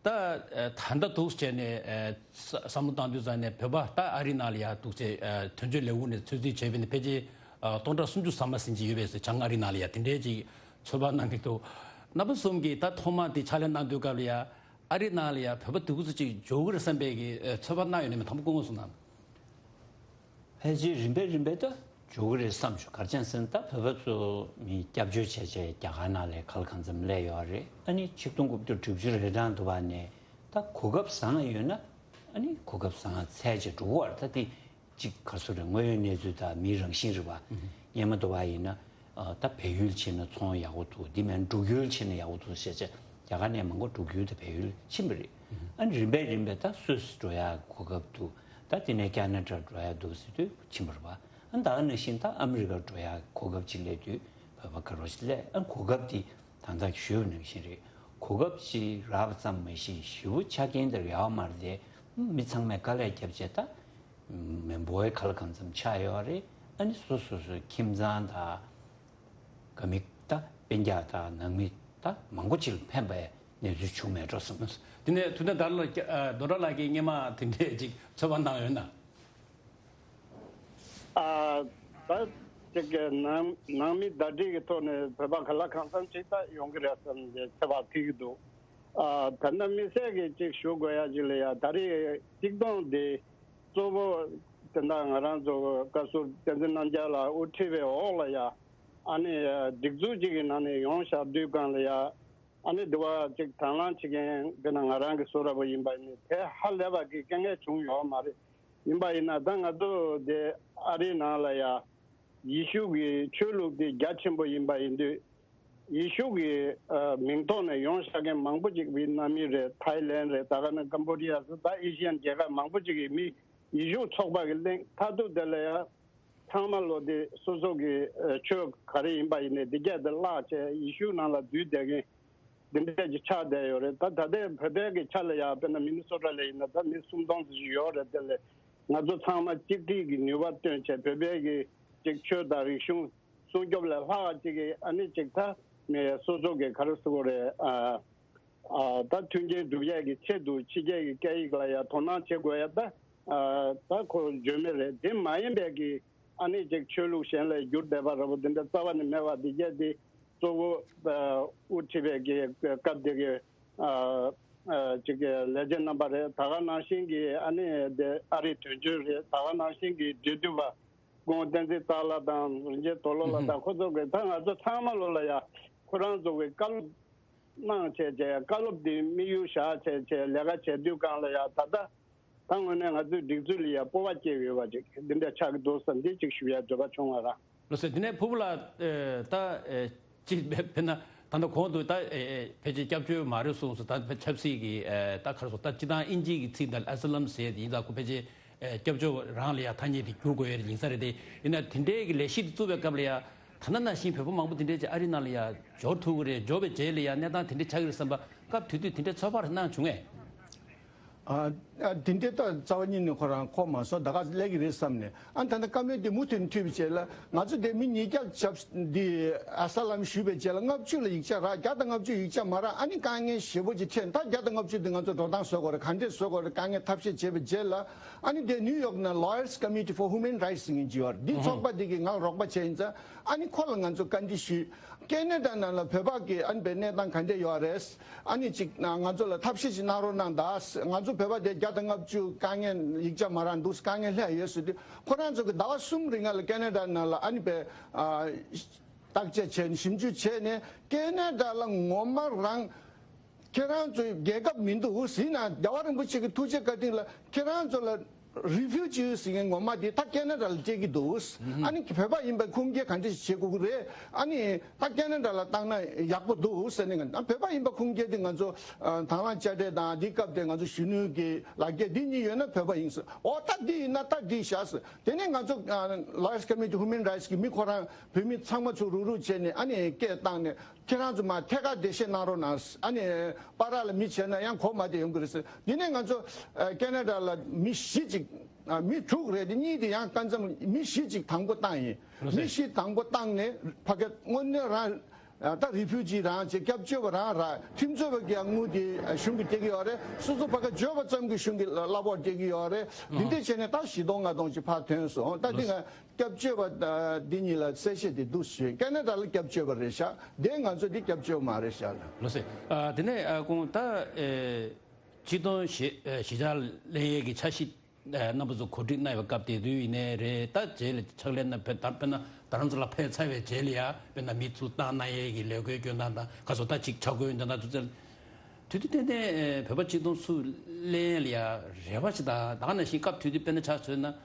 ད་ ད་ད་ལྟ་འདུག་བྱས་ནས་བསམ་བློ་བཏང་དུས་ཙང་ནས་བོད་པ་ད་ཨ་རིའི་ནང་ལ་ཡ་འདུག་བྱས་དོན་གཅོད་ལས་ཁུངས་ནས་ཚོད་རྩིས་བྱས་པ་ཡིན་ན་ཕལ་ཆེར་སྟོང་ཕྲག་སུམ་ཅུ་ཙམ་ཟིན་གྱི་ཡོད་པས་ཟེར། བྱང་ཨ་རིའི་ནང་ལ་ཡ་དེ་འདྲའི་ཅིག་ཚོད་དཔག་གནང་གི་འདུག་རྣམ་པ་གསུམ་གྱིས་ད་ཐོག་མ་དེ་ཕྱག་ལས་གནང་དུས་སྐབས་ལ་ཡ་ཨ་རིའི་ནང་ལ་ཡ་བོད་པ་དེ་གུ་ཚོད་ཅིག་འབྱོར་གི་རེད་བསམ་པའི་གི་ཚོད་དཔག་གནང་ཡོད་ན་མེད་དམ་པ་སྐུ་ངོ་གསུངས་གནང་། ཕལ་ཆེར་རིམ་པས་རིམ་པས་ད་འབྱོར་གི་རེད་བསམ་བྱུང་། ག་རེ་བྱས་ཟེར་ན་ད་བོད་པ་ཚོ་མི་སྐྱབས་བཅོལ་བྱས་བྱས་རྒྱ་གར་ནང་ལ་ག་ལ་གང་འཚམ་སླེབས་ཡོད་རེད། ཨ་ནི་ཆིག་སྟོང་དགུ་བརྒྱ་དྲུག་ཅུ་རེ་གྲངས་འདུག་པ་ནས་ད་གོ་སྐབས་བཟང་ཡོད་ན་ཨ་ནི་གོ་སྐབས་བཟང་འཚོལ་བྱས་འགྲོ་གི་རེད། ད་དེ་གཅིག་ག་རེ་ཟེར་དགོས་རེད། དངོས་ཡོད་གནས་ཚུལ་དང་མིའི་རང་བཞིན་རེད་པ། སྔོན་མ་འདུག་པ་ཡིན་ན་ད་བལ་ཡུལ་ཕྱིན་ན་ཚོང་ཡག་པོ་འདུག་དེ་མིན་འབྲུག་ཡུལ་ཕྱིན་ན་ཡག་པོ་འདུག་ཟེར་བྱས་རྒྱ་གར་ནས་མང་པོ་འབྲུག་ཡུལ་དང་བལ་ཡུལ་ཕྱིན་པ་རེད། ཨ་ནི་རིམ་པས་རིམ་པས་ད་སུད་སི་འགྲོ་ཡག་གོ་སྐབས་འདུག་ད་དེ་ནས་ཁ་ན་ཌ་འགྲོ་ཡག་འདུག་ཟེར་དུས་ཕྱིན་པ་རེད་པ། ཨ་ནི་ད་ག་ནང་བཞིན་ད་ཨ་མི་རི་ཀ་འགྲོ་ཡག་གོ་སྐབས་ཅིག་སླེབས་དུས་བོད་པ་ག་རེ་ཞིག་སླེབས། ཨ་ནི་གོ་སྐབས་དེ་ད་ལྟ་ཞུས་པ་ནང་བཞིན་རེད། གོ་སྐབས་ཅིག་རག་པ་ཙམ་མ་གཞི་ཞེ་པོ་ཆ་རྐྱེན་དེར་ཡག་མ་རེད་དེ། མི་ཚང་མས་དཀའ་ལས་བརྒྱབ་བྱས་ད་མི་འབོར་ག་ལ་གང་འཚམ་ཆགས་ཡོད་རེད། ཨ་ནི་སོ་སོ་སོའི་ཁྱིམ་ཚང་དང་དགའ་མི་ད་སྤུན་ཀྱག་དང་ནང་མི་ད་མང་པོ་ཅིག་ལ་ཕན་པའི་གནས་ཚུལ་བྱུང་མེད་འགྲོ་བསམ། དེ་ནས་ཐུབ་བསྟན་དར་ལགས་ཀྱི་ཨ་རྡོ་གྲགས་ལགས་ཀྱིས་སྔོན་མ་དེ་འདྲས་ཅིག་ཚོད་དཔག་གནང་ཡོད་ན། ཨ་ད་ཅིག་གི་ནང་ནང་མི་ཟླ་སྒྲིལ་གྱི་ཐོག་ནས་བོད་པ་ག་ལ་གང་འཚམ་ཅིག་ད་ཡོང་གི་རེད་བསམ་གྱི་ཚོད་དཔག་ཕུལ་གྱི་འདུག་ཨ་ད་ལྟ་དམིགས་བསལ་གྱི་ཅིག་ཞུ་དགོས་ཡ་ཅིག་ལ་ཡ་ད་རེས་ཆིག་སྟོང་དེ་གཙོ་བོ་དེ་འདྲ་ང་རང་ཚོ་བཀའ་ཟུར་བསྟན་འཛིན་རྣམ་རྒྱལ་ལགས་དབུ་ཁྲིད་པའི་འོག་ལ་ཡ་ཨ་ནི་སྒྲིག་འཛུགས་ཅིག་གི་ནང་ནས་ཡོང་བཞག་དུས་སྒང་ལ་ཡ། ཨ་ནི་འདི་བ་ཅིག་དང་བླངས་བྱེད་མཁན་དཔེར་ན་ང་རང་གི་སུ་ར་བོ་ཡིན་པ་ཡིན་ནའི་དེ་ཧ་ལས་པ་གི་དཀའ་ངལ་བྱུང་ཡོད་མ་རེད། ཡིན་པ་ཡིན་ན་ད་ང་ཚོ་དེ་ཨ་རིའི་ནང་ལ་ཡ་ཡེ་ཤུ་གི་ཆོས་ལུགས་དེ་རྒྱ་ཆེན་པོ་ཡིན་པ་ཡིན་དུས་ཡེ་ཤུ་གི་ཨ་མིང་ཐོག་ནས་ཡོང་བཞག་མཁན་མང་པོ་ཅིག་ཝི་ཏི་ནམ་མི་རེད། ཐའི་ལེན་རེད། ད་ག་ནང་ཀམ་བོ་ཌི་ཡ་སོགས་ད་ཨེ་ཤི་ཡན་རྒྱལ་ཁབ་མང་པོ་ཅིག་གི་མི་ཡེ་ཤུ་ཚོགས་པ་གི་གླེང་མཐར་ཐུག་དེ་ལ་ཡ། ཚང་མ་ལོ་དེ་སོ་སོ་གི་ཨ་ཆོས་ག་རེ་ཡིན་པ་ཡིན་ནའི་འདི་གས་དེ་བརླག་བྱས་ཡེ་ཤུ་ནང་ལ་འཛུལ་བསྡད་མཁན་འདི་འདྲས་ཀྱི་ཆགས་བསྡད་ཡོད་རེད། ད་ད་ལྟའི་བོད་པའི་གི་ཆ་ལ་ཡང་དཔེར་ན་མི་ནི་སོ་ཊ་ལ་ཡིན་ན་ད་མི་སུམ་སྟོང་ཙམ་ཞིག་ཡོད་རེད། དེ་ལས་ང་ཚོ་ཚང་མ་གཅིག་སྒྲིལ་གྱི་ནུས་པ་བཏོན་བྱས་བོད་པའི་གི་ཅིག་ཆོས་དང་རིག་གཞུང་སྲུང་སྐྱོབ་ལས་ལྷག་ཅིག་གི་ཨ་ནི་ཅིག་ད་མི་སོ་སོ་གི་ག་རེ་ཟེར་དགོས་རེད། ཨ་ཨ་ད་མཐུན་རྐྱེན་སྒྲུབ་ཡས་ཀྱི་ཆེད་དུ་ཕྱི་རྒྱལ་གྱི་སྐད་ཡིག་ལ་ཡང་དོ་སྣང་བྱེད་དགོས་ཡ་ད། ཨ་ད་ཁོ་བརྗོད་མེད་རེད། དེ་མ་ཡིན་པའི་གི་ཨ་ནི་ཅིག་ཆོས་ལུགས་གཞན་ལ་བསྒྱུར་བསྡད་པ་འདྲ་པོ་དེ་འདྲ་རྩ་བ་ནས་མེད་པ་དེ་གས་དེ་གཙོ་བོ་ཨ་དབུ་ཁྲིད་པའི་གི་སྐབས་དེ་གི་ཨ་ཨ་ཅིག་གི་ལས་བྱེད་རྣམ་པ་རེད། ད་ག་ནང་བཞིན་གྱི་ཨ་ནི་དེ་ཨ་རིའི་དོན་གཅོད་རེད། ད་ག་ནང་བཞིན་གྱི་འབྲེལ་མཐུད་པ་སྐུ་ངོ་བསྟན་འཛིན་སྟག་ལྷ་དང་རིན་ཆེན་རྡོར་ལོ་ལགས་དང་ཁོ་ཚོ་གི་ད་ང་ཚོ་ཚང་མ་ལོ་ལ་ཡ་ཁོ་རང་ཚོ་གི་བཀའ་སློབ་གནང་བྱས་བྱས་བཀའ་སློབ་དེ་དམིགས་ཡུལ་བཞག་བྱས་བྱས་ལས་ཀ་བྱས་དུས་སྒང་ལ་ཡ་ད་ལྟ་ད་དངོས་གནས་ང་ཚོའི་སྒྲིག་འཛུགས་ལ་ཡ་སྤོབས་པ་སྐྱེ་ཡོད་པ་ཅིག་འདི་འདྲ་ཆགས་ཀྱི་འདུག་བསམ་འདི་ཅིག་ཞུ་ཡ་འདོད་པ་བྱུང་བ་ར། ལགས་སོ། དེ་ནས་ཕུར་བུ་ལགས་ད་ཅིག་དཔེར་ན་ད་ལྟ་གོང་དུ་ད་ཕལ་ཆེར་སྐྱབས་བཅོལ་མ་རེད་གསུངས་སོང་། ད་ཆབ་སྲིད་ཀྱི་ད་ག་རེ་ཟེར་ད་སྤྱིར་བཏང་དབྱིན་ཇིའི་གི་ཚིག་ད་ཨ་ས་ལམ་ཟེར་ཡིན་ད་ཁོ་ཕལ་ཆེར་སྐྱབས་བཅོལ་རང་ལ་ཡ་ཐ་སྙད་དེ་བསྒྱུར་དགོས་ཡ་ཡིན་ས་རེད་དེ། ཡིན་ན་དེ་འདྲའི་གི་ལས་གཞི་དེ་བཙུགས་པའི་སྐབས་ལ་ཡ་ད་ནང་བཞིན་བོད་པ་མང་པོ་དེ་འདྲའི་ཅིག་ཨ་རི་ནང་ལ་ཡ་འབྱོར་ཐུབ་ཀྱི་རེད། འབྱོར་བའི་རྗེས་ལ་ཡ་གནས་སྟངས་དེ་འདྲ་ཆགས་ཀྱི་རེད་བསམ་པ་སྐབས་དེ་དུས་དེ་འདྲའི་ཚོད་དཔག་གནང་བྱུང་ངས། ཨ་ཨ་དེ་འདྲའི་ད་རྩ་བ་ཉིད་ནས་ཁོ་རང་གོ་མ་སོང་། ད་ག་སླེབས་ཀྱི་རེད་བསམ་ནས། ཨ་ད་ནི་བཀའ་མོལ་དེ་མུ་མཐུད་ནས་ཐུབ་པའི་རྗེས་ལ་ང་ཚོ་དེ་མི་ཉིས་བརྒྱ་ཆབ་འདི་ཨ་ས་ལམ་ཞུས་པའི་རྗེས་ལ་ལྔ་བཅུ་ལ་ཡིག་ཆ་རག་བརྒྱ་དང་ལྔ་བཅུ་ཡིག་ཆ་མ་རག་ཨ་ནི་དཀའ་ངལ་ཞེ་པོ་ཅིག་འཕྲད། ད་བརྒྱ་དང་ལྔ་བཅུ་དེ་ང་ཚོ་འགྲོ་སྟངས་བཟོ་དགོས་རེད། ག་འདྲས་བཟོ་དགོས་རེད། དཀའ་ངལ་ཐབས་ཤེས་བྱས་པའི་རྗེས་ལ་ཨ་ནི་དེ་ནིའུ་ཡོག་ནས་Lawyers Committee for Human Rights ཟེར་མཁན་ཅིག་ཡོད་རེད། འདི་ཚོགས་པ་འདི་གིས་ང་ལ་རོགས་པ་བྱས་ཡིན་ཙང་ཨ་ནི་ཁོ་ལ་ང་ཚོ་བཀའ་འདྲི་ཞུས། ཀེ་ན་ཌ་ནང་ལ་བོད་པ་གི་ཨ་ནི་བའི་གནས་སྟངས་ག་འདྲས་ཡོད་རེད། ཨ་ནི་ཅིག་ང་ཚོ་ལ་ཐབས་ཤེས་ཅིག་གནང་རོགས་གནང་དང་། ང་ཚོ་བོད་པ་དེ་བརྒྱ་དང་ལྔ་བཅུ་དཀའ་ངལ་ཡིག་ཆ་མ་རག་འདུག་དཀའ་ངལ་སླེབས་ཡོད་ཟེར་དུས་ཁོ་རང་ཚོ་གི་ཟླ་བ་གསུམ་རིང་ལ་ཀེ་ན་ཌ་ནང་ལ་ཨ་ནི་བའི་ཨ་བརྟག་དཔྱད་བྱས་ནས་ཞིབ་འཇུག་བྱས་ནས་ཀེ་ན་ཌ་ལ་ངོ་མ་རང་ཁྱེད་རང་ཚོའི་རྒྱལ་ཁབ་མི་འདུག་ཟེར་ན་རྒྱལ་བ་རིན་པོ་ཆེ་གི་ཐུགས་རྗེ་བཀའ་དྲིན་ལ་ཁྱེད་རང་ཚོ་ལ་རི་ཕིའུ་ཇི་ཟེར་མཁན་ངོ་མ་དེ་ད་ཀེ་ན་ཌ་ལ་སྤྲད་ཀྱི་འདུག་ཨ་ནི་བོད་པ་ཡིན་པའི་ཁུངས་སྐྱེལ་ག་འདྲ་ཞིག་བྱེད་དགོས་ཀྱི་རེད། ཨ་ནི་ད་ཀེ་ན་ཌ་ལ་བཏང་ན་ཡག་པོ་འདུག་ཟེར་ནས། ང་བོད་པ་ཡིན་པའི་ཁུངས་སྐྱེལ་དེ་ང་ཚོ་ཨ་དང་བླངས་དཔྱ་ཁྲལ་དང་འདི་སྐབས་དེ་ང་ཚོ་གཞོན་ནུ་གི་ལག་འཁྱེར་འདི་གཉིས་ཡོད་ན་བོད་པ་ཡིན་ཟེར། ཨོ་ད་འདི་ཡིན་ན་ད་འགྲིག་ཤག་ཟེར། དེ་ནས་ང་ཚོ་ཨ་Lawyers Committee Human Rights གི་མི་ཁོ་རང་བོད་མི་ཚང་མ་ཚུར་རུག་རུག་བྱས་ནས་ཨ་ནི་སྐད་བཏང་ནས། ཁྱེད་རང་ཚོ་མར་ཐད་ཀར་འགྲེལ་བཤད་གནང་རོགས་གནང་། ཨ་ནི་པར་ལ་མི་བྱས་ན་ཡང་གོ་མ་བདེ་ཡོང་གི་རེད་ཟེར། འདི་ནས་ང་ཚོ་ཨ་ཀེ་ན་ཌ་ལ་མི་བཞི་ཅིག་ཨ་མི་དྲུག་རེད་དེ། གཉིས་དེ་ཡང་སྐབས་མཚམས་མི་བཞི་ཅིག་དང་པོ་བཏང་ཡིན། མི་བཞི་དང་པོ་བཏང་ནས་ཕ་གི་དངོས་གནས་རང་ ད་རི་ཕུ་ཇི་རང་བྱེད། སྐྱབས་བཅོལ་བ་རང་རག་ཁྲིམས་རྩོད་པ་གི་དངུལ་དེ་གཞུང་གིས་སྤྲད་ཀྱི་ཡོད་རེད། སོ་སོ་ཕ་ག་འབྱོར་བ་ཙམ་གྱི་གཞུང་གིས་གླ་ཕོགས་སྤྲད་ཀྱི་ཡོད་རེད། འདི་འདྲ་བྱས་ནས་ད་བཞི་སྟོང་ལྔ་སྟོང་ཅིག་ཕར་ཐོན་སོང་། ད་འདི་ང་སྐྱབས་བཅོལ་བ་འདི་གཉིས་ལ་གསལ་བཤད་དེ་འདུག་ཞུས། ཀ་ན་ཌ་ལ་སྐྱབས་བཅོལ་བ་རེད་ཤག་དེ་ང་ཚོ་འདི་སྐྱབས་བཅོལ་བ་མ་རེད་ཤག་ལགས་སེ། དེ་ནས་ཁོང་ད་ཆིག་སྟོང་བཞི་བཞི་ཆར་ལེན་ཡས་ཀྱི་འཆར་གཞི་རྣམ་པ་ཚོ་གོ་སྒྲིག་གནང་བའི་སྐབས་དེ་དུས་ཡིན་ནའི་རེད། ད་རྗེས་ལ་ཕྱག་ལས་གནང་ཕེབས་ད་དཔེར་ན་རྡ་རམ་ས་ལ་ཕེབས་ཚར་བའི་རྗེས་ལ་ཡ་དཔེར་ན་མི་ཚུར་བཏང་གནང་ཡས་ཀྱི་ལས་འགུལ་སྐྱོན་སྟངས་དང་ག་སོ་ད་ཅིག་ཆ་བགོས་འདི་ན་དུས་ཚོད་དུས་དུས་གཏན་གཏན་བོད་པ་གཅིག་སྟོང་ཚུར་ལེན་ལ་ཡ་རེ་བ་ཞིག་དང་ད་ག་ནང་བཞིན་སྐབས་དུས་དུས་དཔེར་ན་ཆ་མཚོན་ན་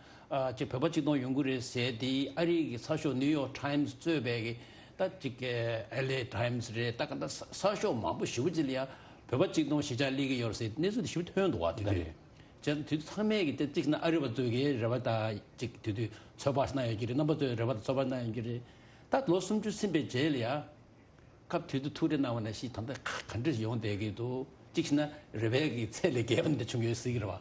ཅིག་བོད་པ་གཅིག་སྟོང་ཡོང་གི་རེད་ཟེར་དེ་ཨ་རི་གི་གསར་ཤོག་ནིའུ་ཡོག་ཊའིམ་སི་གཙོས་པའི་གི་ད་ཅིག་ཨེལ་ཨེ་ཊའིམ་སི་རེད། ད་ག་ད་གསར་ཤོག་མང་པོ་ཞེ་པོ་ཅིག་ལ་ཡ་བོད་པ་གཅིག་སྟོང་གཞིས་ཆགས་སླེབས་ཀྱི་ཡོད་རེད་ཟེར་གནས་ཚུལ་དེ་ཞེ་པོ་ཐོན་འདུག་བ། དེ་དུས་བྱས་ཙང་དུས་ཚང་མས་ཀྱི་དེ་གཅིག་ན་ཨ་རི་བ་ཚོས་ཀྱི་རེ་བ་ད་ཅིག་དེ་དུས་ཚོད་དཔག་གནང་ཡོད་ཀྱི་རེད། རྣམ་པ་ཚོས་རེ་བ་ད་ཚོད་དཔག་གནང་ཡོད་ཀྱི་རེད། ད་ལོ་སུམ་ཅུ་ཟིན་པའི་རྗེས་ལ་ཡ་སྐབས་དུས་དུས་ཐུགས་རེ་གནང་བ་ནང་བཞིན་ད་ལྟ་ག་འདྲ་ཡོང་བསྡད་ཀྱི་འདུག་གཅིག་བྱས་ན་རེ་བའི་གི་ཚད་ལས་བརྒལ་བ་འདི་འདྲ་བྱུང་ཡོད་སྲིད་ཀྱི་རེད་བ།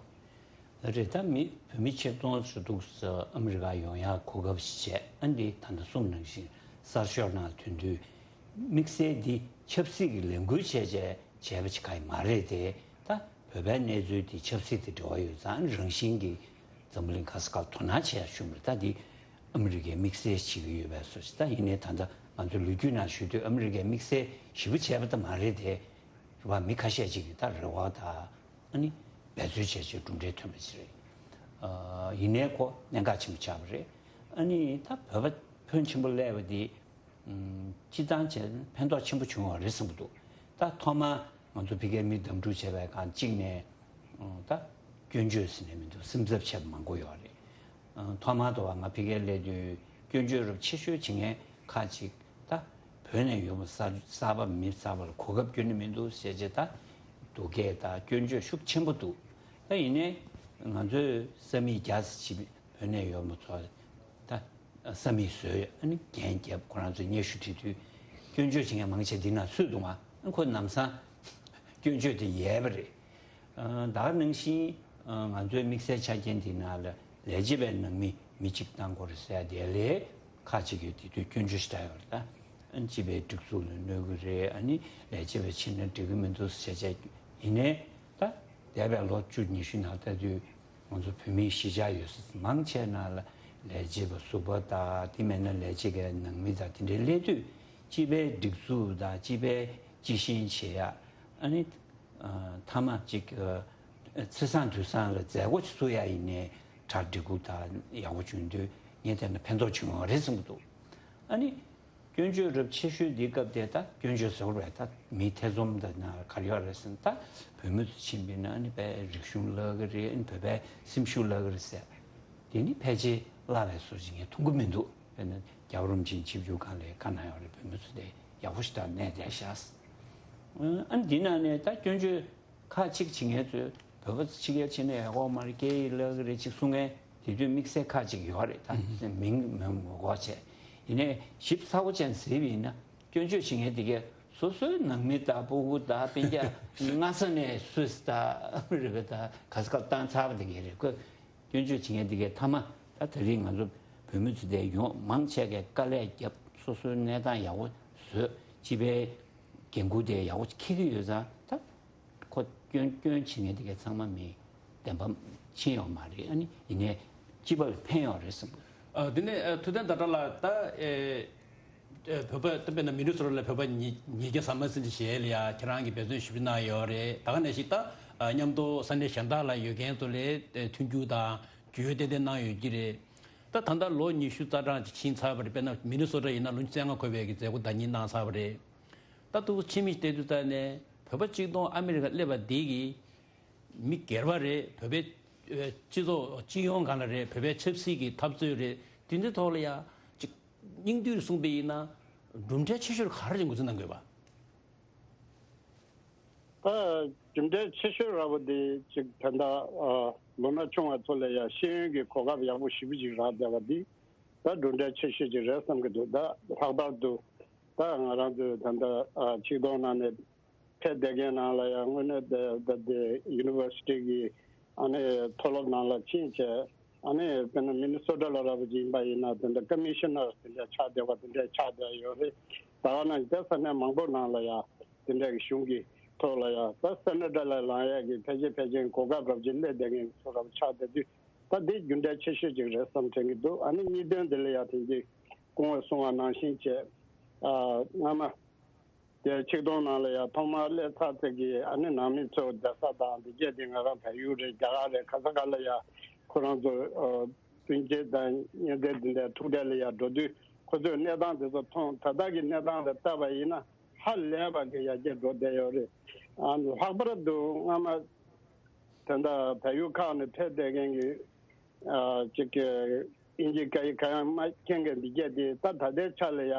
ད་རེད། ད་མི་བོད་མི་ཆིག་སྟོང་ཙམ་འདུག་ས་ཨ་མི་རི་ཀ་ཡོང་ཡག་གོ་སྐབས་ཤིག་བྱས། ཨ་འདི་ད་ལྟ་གསུངས་ནང་བཞིན་གསར་ཤོག་ནང་ཐོན་དུས་དམིགས་བསལ་འདི་ཆབ་སྲིད་ཀྱི་ལས་འགུལ་བྱས་བྱས་བྱས་པ་ཅིག་ག་ཡི་མ་རེད་དེ། ད་བོད་པའི་གནས་ཚུལ་དེ་ཆབ་སྲིད་དེ་འབྲེལ་བ་ཡོད་ཙང་རང་བཞིན་གྱིས་འཛམ་བུ་གླིང་ག་ས་ག་ལ་དོ་སྣང་བྱེད་ཡག་ཤུགས་མེད། ད་འདི་ཨ་མི་རི་ཀས་དམིགས་བསལ་བྱེད་ཀྱི་ཡོད་པའི་བཟོ་ཞིག་ད་ཡིན་ནའི་ད་ལྟ་ང་ཚོ་ལོ་རྒྱུས་ནང་ཞུ་དུས་ཨ་མི་རི་ཀས་དམིགས་བསལ་ཞེ་པོ་བྱས་པ་ད་མ་རེད་དེ། རེད་བ། མི་ཁ་ཤས་ཅིག་གིས་ད་རེ་བ་ད་ཨ་ནི་འབད་རྩོལ་བྱས་བྱས་གྲུབ་འབྲས་ཐོན་པ་ཅིག་རེད། ཨ་ཡིན་ནའི་ཁོ་གནད་འགག་ཆེན་པོ་ཆགས་པ་རེད། ཨ་ནི་ད་བོད་པ་ཕོན་ཆེན་པོ་སླེབས་པ་འདི་སྤྱིར་བཏང་བྱས་ཕན་ཐོགས་ཆེན་པོ་བྱུང་བ་རེད་བསམ་གྱི་འདུག་ད་ཐོག་མར་ང་ཚོ་ཕ་གིའི་མི་གདམ་འཐུ་བྱས་པའི་སྒང་གཅིག་ནས་ད་སྐྱོན་བརྗོད་ཟེར་ནས་མི་འདུག་སེམས་འཚབ་བྱས་པ་མང་པོ་ཡོད་རེད། ཐོག་མར་དུ་བ་ང་ཕ་གིར་སླེབས་དུས་སྐྱོན་བརྗོད་རབས་ཆེ་ཤོས་བྱེད་མཁན་ཁག་ཅིག་ད་བོད་ནས་ཡོང་བ་གསར་གསར་པ་མི་གསར་པ་ལ་གོ་སྐབས་སྐྱོན་ནི་མི་འདུག་ཟེར་བྱས་ད་སྡུག་སྐད་དང་སྐྱོན་བརྗོད་ཤུགས་ཆེན་པོ་འདུག་ད་ཡིན་ནའི་ང་ཚོས་ས་མིག་རྒྱ་ཟེར་བྱས་བོད་ནས་ཡོང་བ་ཚོ་ད་ས་མིག་བཟོས་ཨ་ནི་རྒྱན་བརྒྱབ་ཁོ་རང་ཚོས་སྙན་ཞུ་བྲིས་དུས་སྐྱོན་བརྗོད་བྱེད་མཁན་མང་ཆེ་འདི་ན་ཚུད་འདུག་མ་ཨ་ཁོ་ལམ་སང་སྐྱོན་བརྗོད་དེ་ཡལ་བ་རེད། ད་ག་ནང་བཞིན་ང་ཚོའི་དམིགས་བསལ་ཆ་རྐྱེན་འདི་ནང་ལ་ལས་བྱེད་པའི་ནང་མི་མི་གཅིག་བཏང་དགོས་རེད་ཟེར་ཡ་དེ་ལས་ཁག་ཅིག་གིས་དེ་དུས་སྐྱོན་བརྗོད་ཞིག་བཏང་ཡོད་རེད། ད་སྤྱི་པའི་སྒྲིག་འཛུགས་ལ་གནོད་ཀྱི་རེད། ཨ་ནི་ལས་བྱེད་པ་ཕྱིན་ན་འགྲིག་གི་མི་འདུག་ཟེར་བྱས་ཡིན་ནའི་ད་འདས་པའི་ལོ་བཅུ་ཉི་ཤུ་ནང་ལྟ་དུས་ང་ཚོ་བོད་མིའི་གཞིས་ཆགས་ཡོད་ས་མང་ཆེ་ནང་ལ་ལས་བྱེད་པ་ཟུར་པ་དང་དེ་མིན་ན་ལས་བྱེད་པའི་ནང་མི་དང་དེ་འདྲའི་སླེབས་དུས་སྤྱི་པའི་སྒྲིག་འཛུགས་དང་སྤྱི་པའི་སྤྱི་བཤེར་བྱེད་ཡ་ཨ་ནི། མཐའ་མ་གཅིག་ཚེས་བཟང་དུས་བཟང་ལ་མཛད་སྒོ་ཅིག་ཚུགས་ཡ་ཡིན་ནའི་གྲ་སྒྲིག་གུ་དང་ཡག་པོ་བྱུང་དུས་ངས་བལྟས་ན་ཕན་ཐོགས་བྱུང་བ་རེད་བསམ་གྱི་འདུག་ཨ་ནི་སྐྱོན་བརྗོད་རབས་ཆེ་ཤོས་འདིའི་སྐབས་དེ་ད་སྐྱོན་བརྗོད་ཟེར་བ་རེད། ད་མི་ཐེ་ཚོམ་དང་ན་ག་རེ་ཡོད་རེད་ཟེར་ན་ད་བོད་མི་ཚོ་ཕྱིན་པ་ཡིན་ན་ཨ་ནི་བོད་པའི་རིག་གཞུང་བརླག་གི་རེད། ཨ་ནི་བོད་པའི་སེམས་ཤུགས་བརླག་གི་རེད་ཟེར། དེ་ནི་ཕལ་ཆེར་བརླག་པའི་བཟོ་ཅིག་ངས་མཐོང་གི་མི་འདུག་དཔེར་ན་རྒྱལ་བ་རིན་པོ་ཆེའི་ཆིབས་བསྒྱུར་སྒང་ལ་བཀའ་གནང་ཡོད་རེད། བོད་མི་ཚོ་དེ་ཡག་པོ་ཞིག་ད་གནས་བསྡད་ཤག་ཨ་ནི་འདི་ནང་ནས་ད་སྐྱོན་བརྗོད་ཁག་ཅིག་བྱེད་མཁན་ཚོས་བོད་པ་ཕྱི་རྒྱལ་ཕྱིན་ན་ཡག་པོ་མ་རེད། སྐད་ཡིག་བརླག་གི་རེད་ཅིག་གསུང་མཁན་དེ་དུས་དམིགས་བསལ་ཁག་ཅིག་ཡོད་རེད། ད་མིང་མི་འགོ་བྱས་ཡིན་ནའི་ཞིབ་ཚགས་པོ་ཅན་གཟིགས་པ་ཡིན་ན་སྐྱོན་བརྗོད་བྱེད་མཁན་དེ་གས་སོ་སོའི་ནང་མི་དང་སྤུ་གུ་དང་སྤུན་ཀྱག་སྔ་ས་ནས་སུད་སི་དང་ཨ་མི་རི་ཀ་དང་ག་ས་ག་བཏང་ཚར་བ་དེ་གས་རེད། ཁོས་སྐྱོན་བརྗོད་བྱེད་མཁན་དེ་གས་མཐའ་མ་ད་དེ་རིང་ང་ཚོ་བོད་མི་ཚོ་དེ་ཡོང་མང་ཆེ་གས་དཀའ་ལས་བརྒྱབ། སོ་སོའི་གནས་སྟངས་ཡག་པོ་བཟོས། སྤྱི་པའི་འགན་ཁུར་དེ་ཡག་པོ་འཁྱེར་གྱི་ཡོད་ཙང་ད། ཁོ་སྐྱོན་སྐྱོན་བྱེད་མཁན་དེ་གའི་ཚང་མ་མི་བདེན་པ་ཕྱིན་ཡོད་མ་རེད། ཨ་ནི་ཡིན་ནའི་སྤྱི་པ་ལ་ཕན་ཡོད་རེད་བསམ་གི། ཨ་དེ་ནས་ཨ་ཐུབ་བསྟན་ཟླ་གྲགས་ལགས་ད་ཨེ་ཨེ་བོད་པ་ད་དཔེར་ན་མི་ནི་སོ་ཊ་ལ་བོད་པ་ཉིས་ཉིས་བརྒྱ་ཟ་མ་ཟིན་ཅིག་བཞེས་ལ་ཡ་ཁྱེད་རང་གིས་འབད་བརྩོན་ཞེ་པོ་གནང་ཡོད་རེད། ད་ག་ནང་བཞིན་ད་ཨ་མཉམ་དུ་ས་གནས་གཞན་དག་ལ་ཡོད་མཁན་ཚོ་ལ་ཨེ་མཐུན་འགྱུར་དང་ཇུས་ཏན་ཏན་གནང་ཡོད་ཀྱི་རེད། ད་ད་ལྟ་ལོ་ཉི་ཤུ་རྩ་གྲངས་ཅིག་ཕྱིན་ཚར་བ་རེད། དཔེར་ན་མི་ནི་སོ་ཊ་ཡིན་ན་ལོ་ཉི་ཤུ་རྩ་ལྔ་འཁོར་བའི་གི་མཛད་སྒོ་ཟླ་གཉིས་གནང་ཚར་བ་རེད། ད་ཐུགས་ཆེ་མི་བལྟས་དུས་ཙ་ནས་བོད་པ་གཅིག་སྟོང་ཨ་མི་རི་ཀ་སླེབས་པ་འདི་གིས་མི་སྒེར་བ་རེད། བོད་པའི་ཨེ་སྤྱི་ཚོགས་སྤྱི་ཡོངས་སྒང་ལ་རེད། བོད་པའི་ཆབ་སྲིད་ཀྱི་འཐབ་རྩོད་རེད། དེ་ཚོའི་ཐོག་ལ་ཡ་ཅིག་སྙིང་བསྡུས་གསུངས་པ་ཡིན་ན་གྲུབ་འབྲས་ཆེ་ཤོས་ག་རེ་ཅིག་ངོས་འཛིན་གནང་དགོས་པ། ད་གྲུབ་འབྲས་ཆེ་ཤོས་ར་བ་དེ་ཅིག་ད་ལྟ་ཨ་ལོ་ན་ཆུང་བ་ཚོ་ལ་ཡ་ཤེས་ཡོན་གྱི་གོ་སྐབས་ཡག་པོ་ཞེ་པོ་ཅིག་རག་བསྡད་པ་འདི་ད་གྲུབ་འབྲས་ཆེ་ཤོས་ཅིག་རེད་བསམ་གྱི་འདུག་ད་ལྷག་པར་དུ་ད་ང་རང་ཚོའི་ད་ལྟ་ཨ་ཆིག་སྟོང་ནང་ནས་ཕེབས་བསྡད་མཁན་ནང་ལ་ཡང་དངོས་གནས་ད་ད་དེ་ཡུ་ནི་ཝར་སི་ཊི་གི་ཨ་ནི་མཐོ་སློབ་ནང་ལ་ཕྱིན་བྱས་ ཨ་ནི་དཔེར་ན་མི་ནི་སོ་ཊ་ལ་ར་བ་ཅིག་ཡིན་པ་ཡིན་ན་དེ་འདྲ་ཀ་མི་ཤི་ནར་དེ་འདྲ་ཆགས་བསྡད་པ་དེ་འདྲ་ཆགས་བསྡད་ཡོད་རེད། ད་ག་ནང་བཞིན་ད་ས་གནས་མང་པོ་ནང་ལ་ཡ་དེ་འདྲ་གི་གཞུང་གི་ཐོག་ལ་ཡ་ད་སེ་ནེ་ཊར་ལ་ལངས་ཡས་ཀྱི་ཕལ་ཆེར་ཕལ་ཆེར་གོ་སྐབས་རབ་ཅིག་སླེབས་བསྡད་མཁན་ཚོ་རབ་ཆགས་བསྡད་དུས། ད་འདི་རྒྱུ་འབྲས་ཆེ་ཤོས་ཅིག་རེད་བསམ་དྲན་གྱི་འདུག་ཨ་ནི་གཉིས་དོན་འདི་ལ་ཡ་དེང་གི་སྐུ་ངོས་གསུངས་པ་ནང་བཞིན་བྱས། ཨ་སྔ་མ་དེ་ཆིག་སྟོང་ནང་ལ་ཡ་ཐོག་མར་སླེབས་ཚར་ཚད་ཀྱི་ཨ་ནི་ནང་མི་ཚོ་བསྡད་ས་དང་འདི་གས་དེ་ང་རང་བལ་ཡུལ་རེད། རྒྱ་གར་རེད། ག་ས་ག་ལ་ཡ་ཁོ་རང་ཚོ་ཨ་སྤུན་མཆེད་དང་གཉེན་ཚན་འདི་འདྲའི་ཐུག་འཕྲད་ལ་ཡ་འགྲོ་དུས་ཁོ་ཚོས་གནས་སྟངས་དེ་ཚོ་མཐོང་། ད་ལྟ་གི་གནས་སྟངས་ལ་བལྟས་པ་ཡིན་ན་ཧ་ལས་པ་གི་ཡར་རྒྱས་འགྲོ་བསྡད་ཡོད་རེད། ཨ་ལྷག་པར་དུ་སྔ་མ་དེ་འདྲ་བལ་ཡུལ་ཁག་ནས་ཕེབས་བསྡད་མཁན་གྱི་ཨ་ཅིག་གི་ཨིན་ཇི་སྐད་ཡིག་གང་ཡང་མ་མཁྱེན་མཁན་འདི་གས་དེ་ད་ད་ལྟའི་ཆ་ལ་ཡ་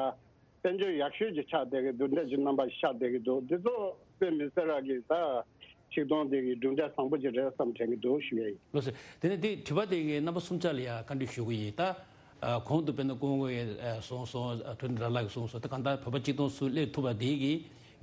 དཔལ་འབྱོར་ཡག་ཤོས་ཅིག་ཆགས་བསྡད་ཀྱི་འདུག་འདྲ་ཅིག་རྣམ་པ་ཤར་བསྡད་ཀྱི་འདུག་འདི་ཚོ་དཔེ་མི་སྲིད་རག་གི་ད་ཆིག་སྟོང་འདི་གི་གྲུབ་འབྲས་བཟང་པོ་ཅིག་རེད་བསམ་དྲན་གྱི་འདུག་ཞུ་ཡ་ཡིན། ལགས་སོ། དེ་ནས་དེ་དྲི་བ་དེ་གི་རྣམ་པ་གསུམ་ཆ་ལ་ཡ་བཀའ་འདྲི་ཞུ་གི་ཡིན། ད་ཨ་གོང་དུ་དཔེར་ན་སྐུ་ངོ་ཡིས་ཨ་གསུངས་སོང་། ཨ་ཐུབ་བསྟན་དགྲ་ལྷ་གིས་གསུངས་སོང་། ད་གང་ལྟར་བོད་པ་གཅིག་སྟོང་ཚུར་སླེབས་ཐུབ་པ་དེ་གི་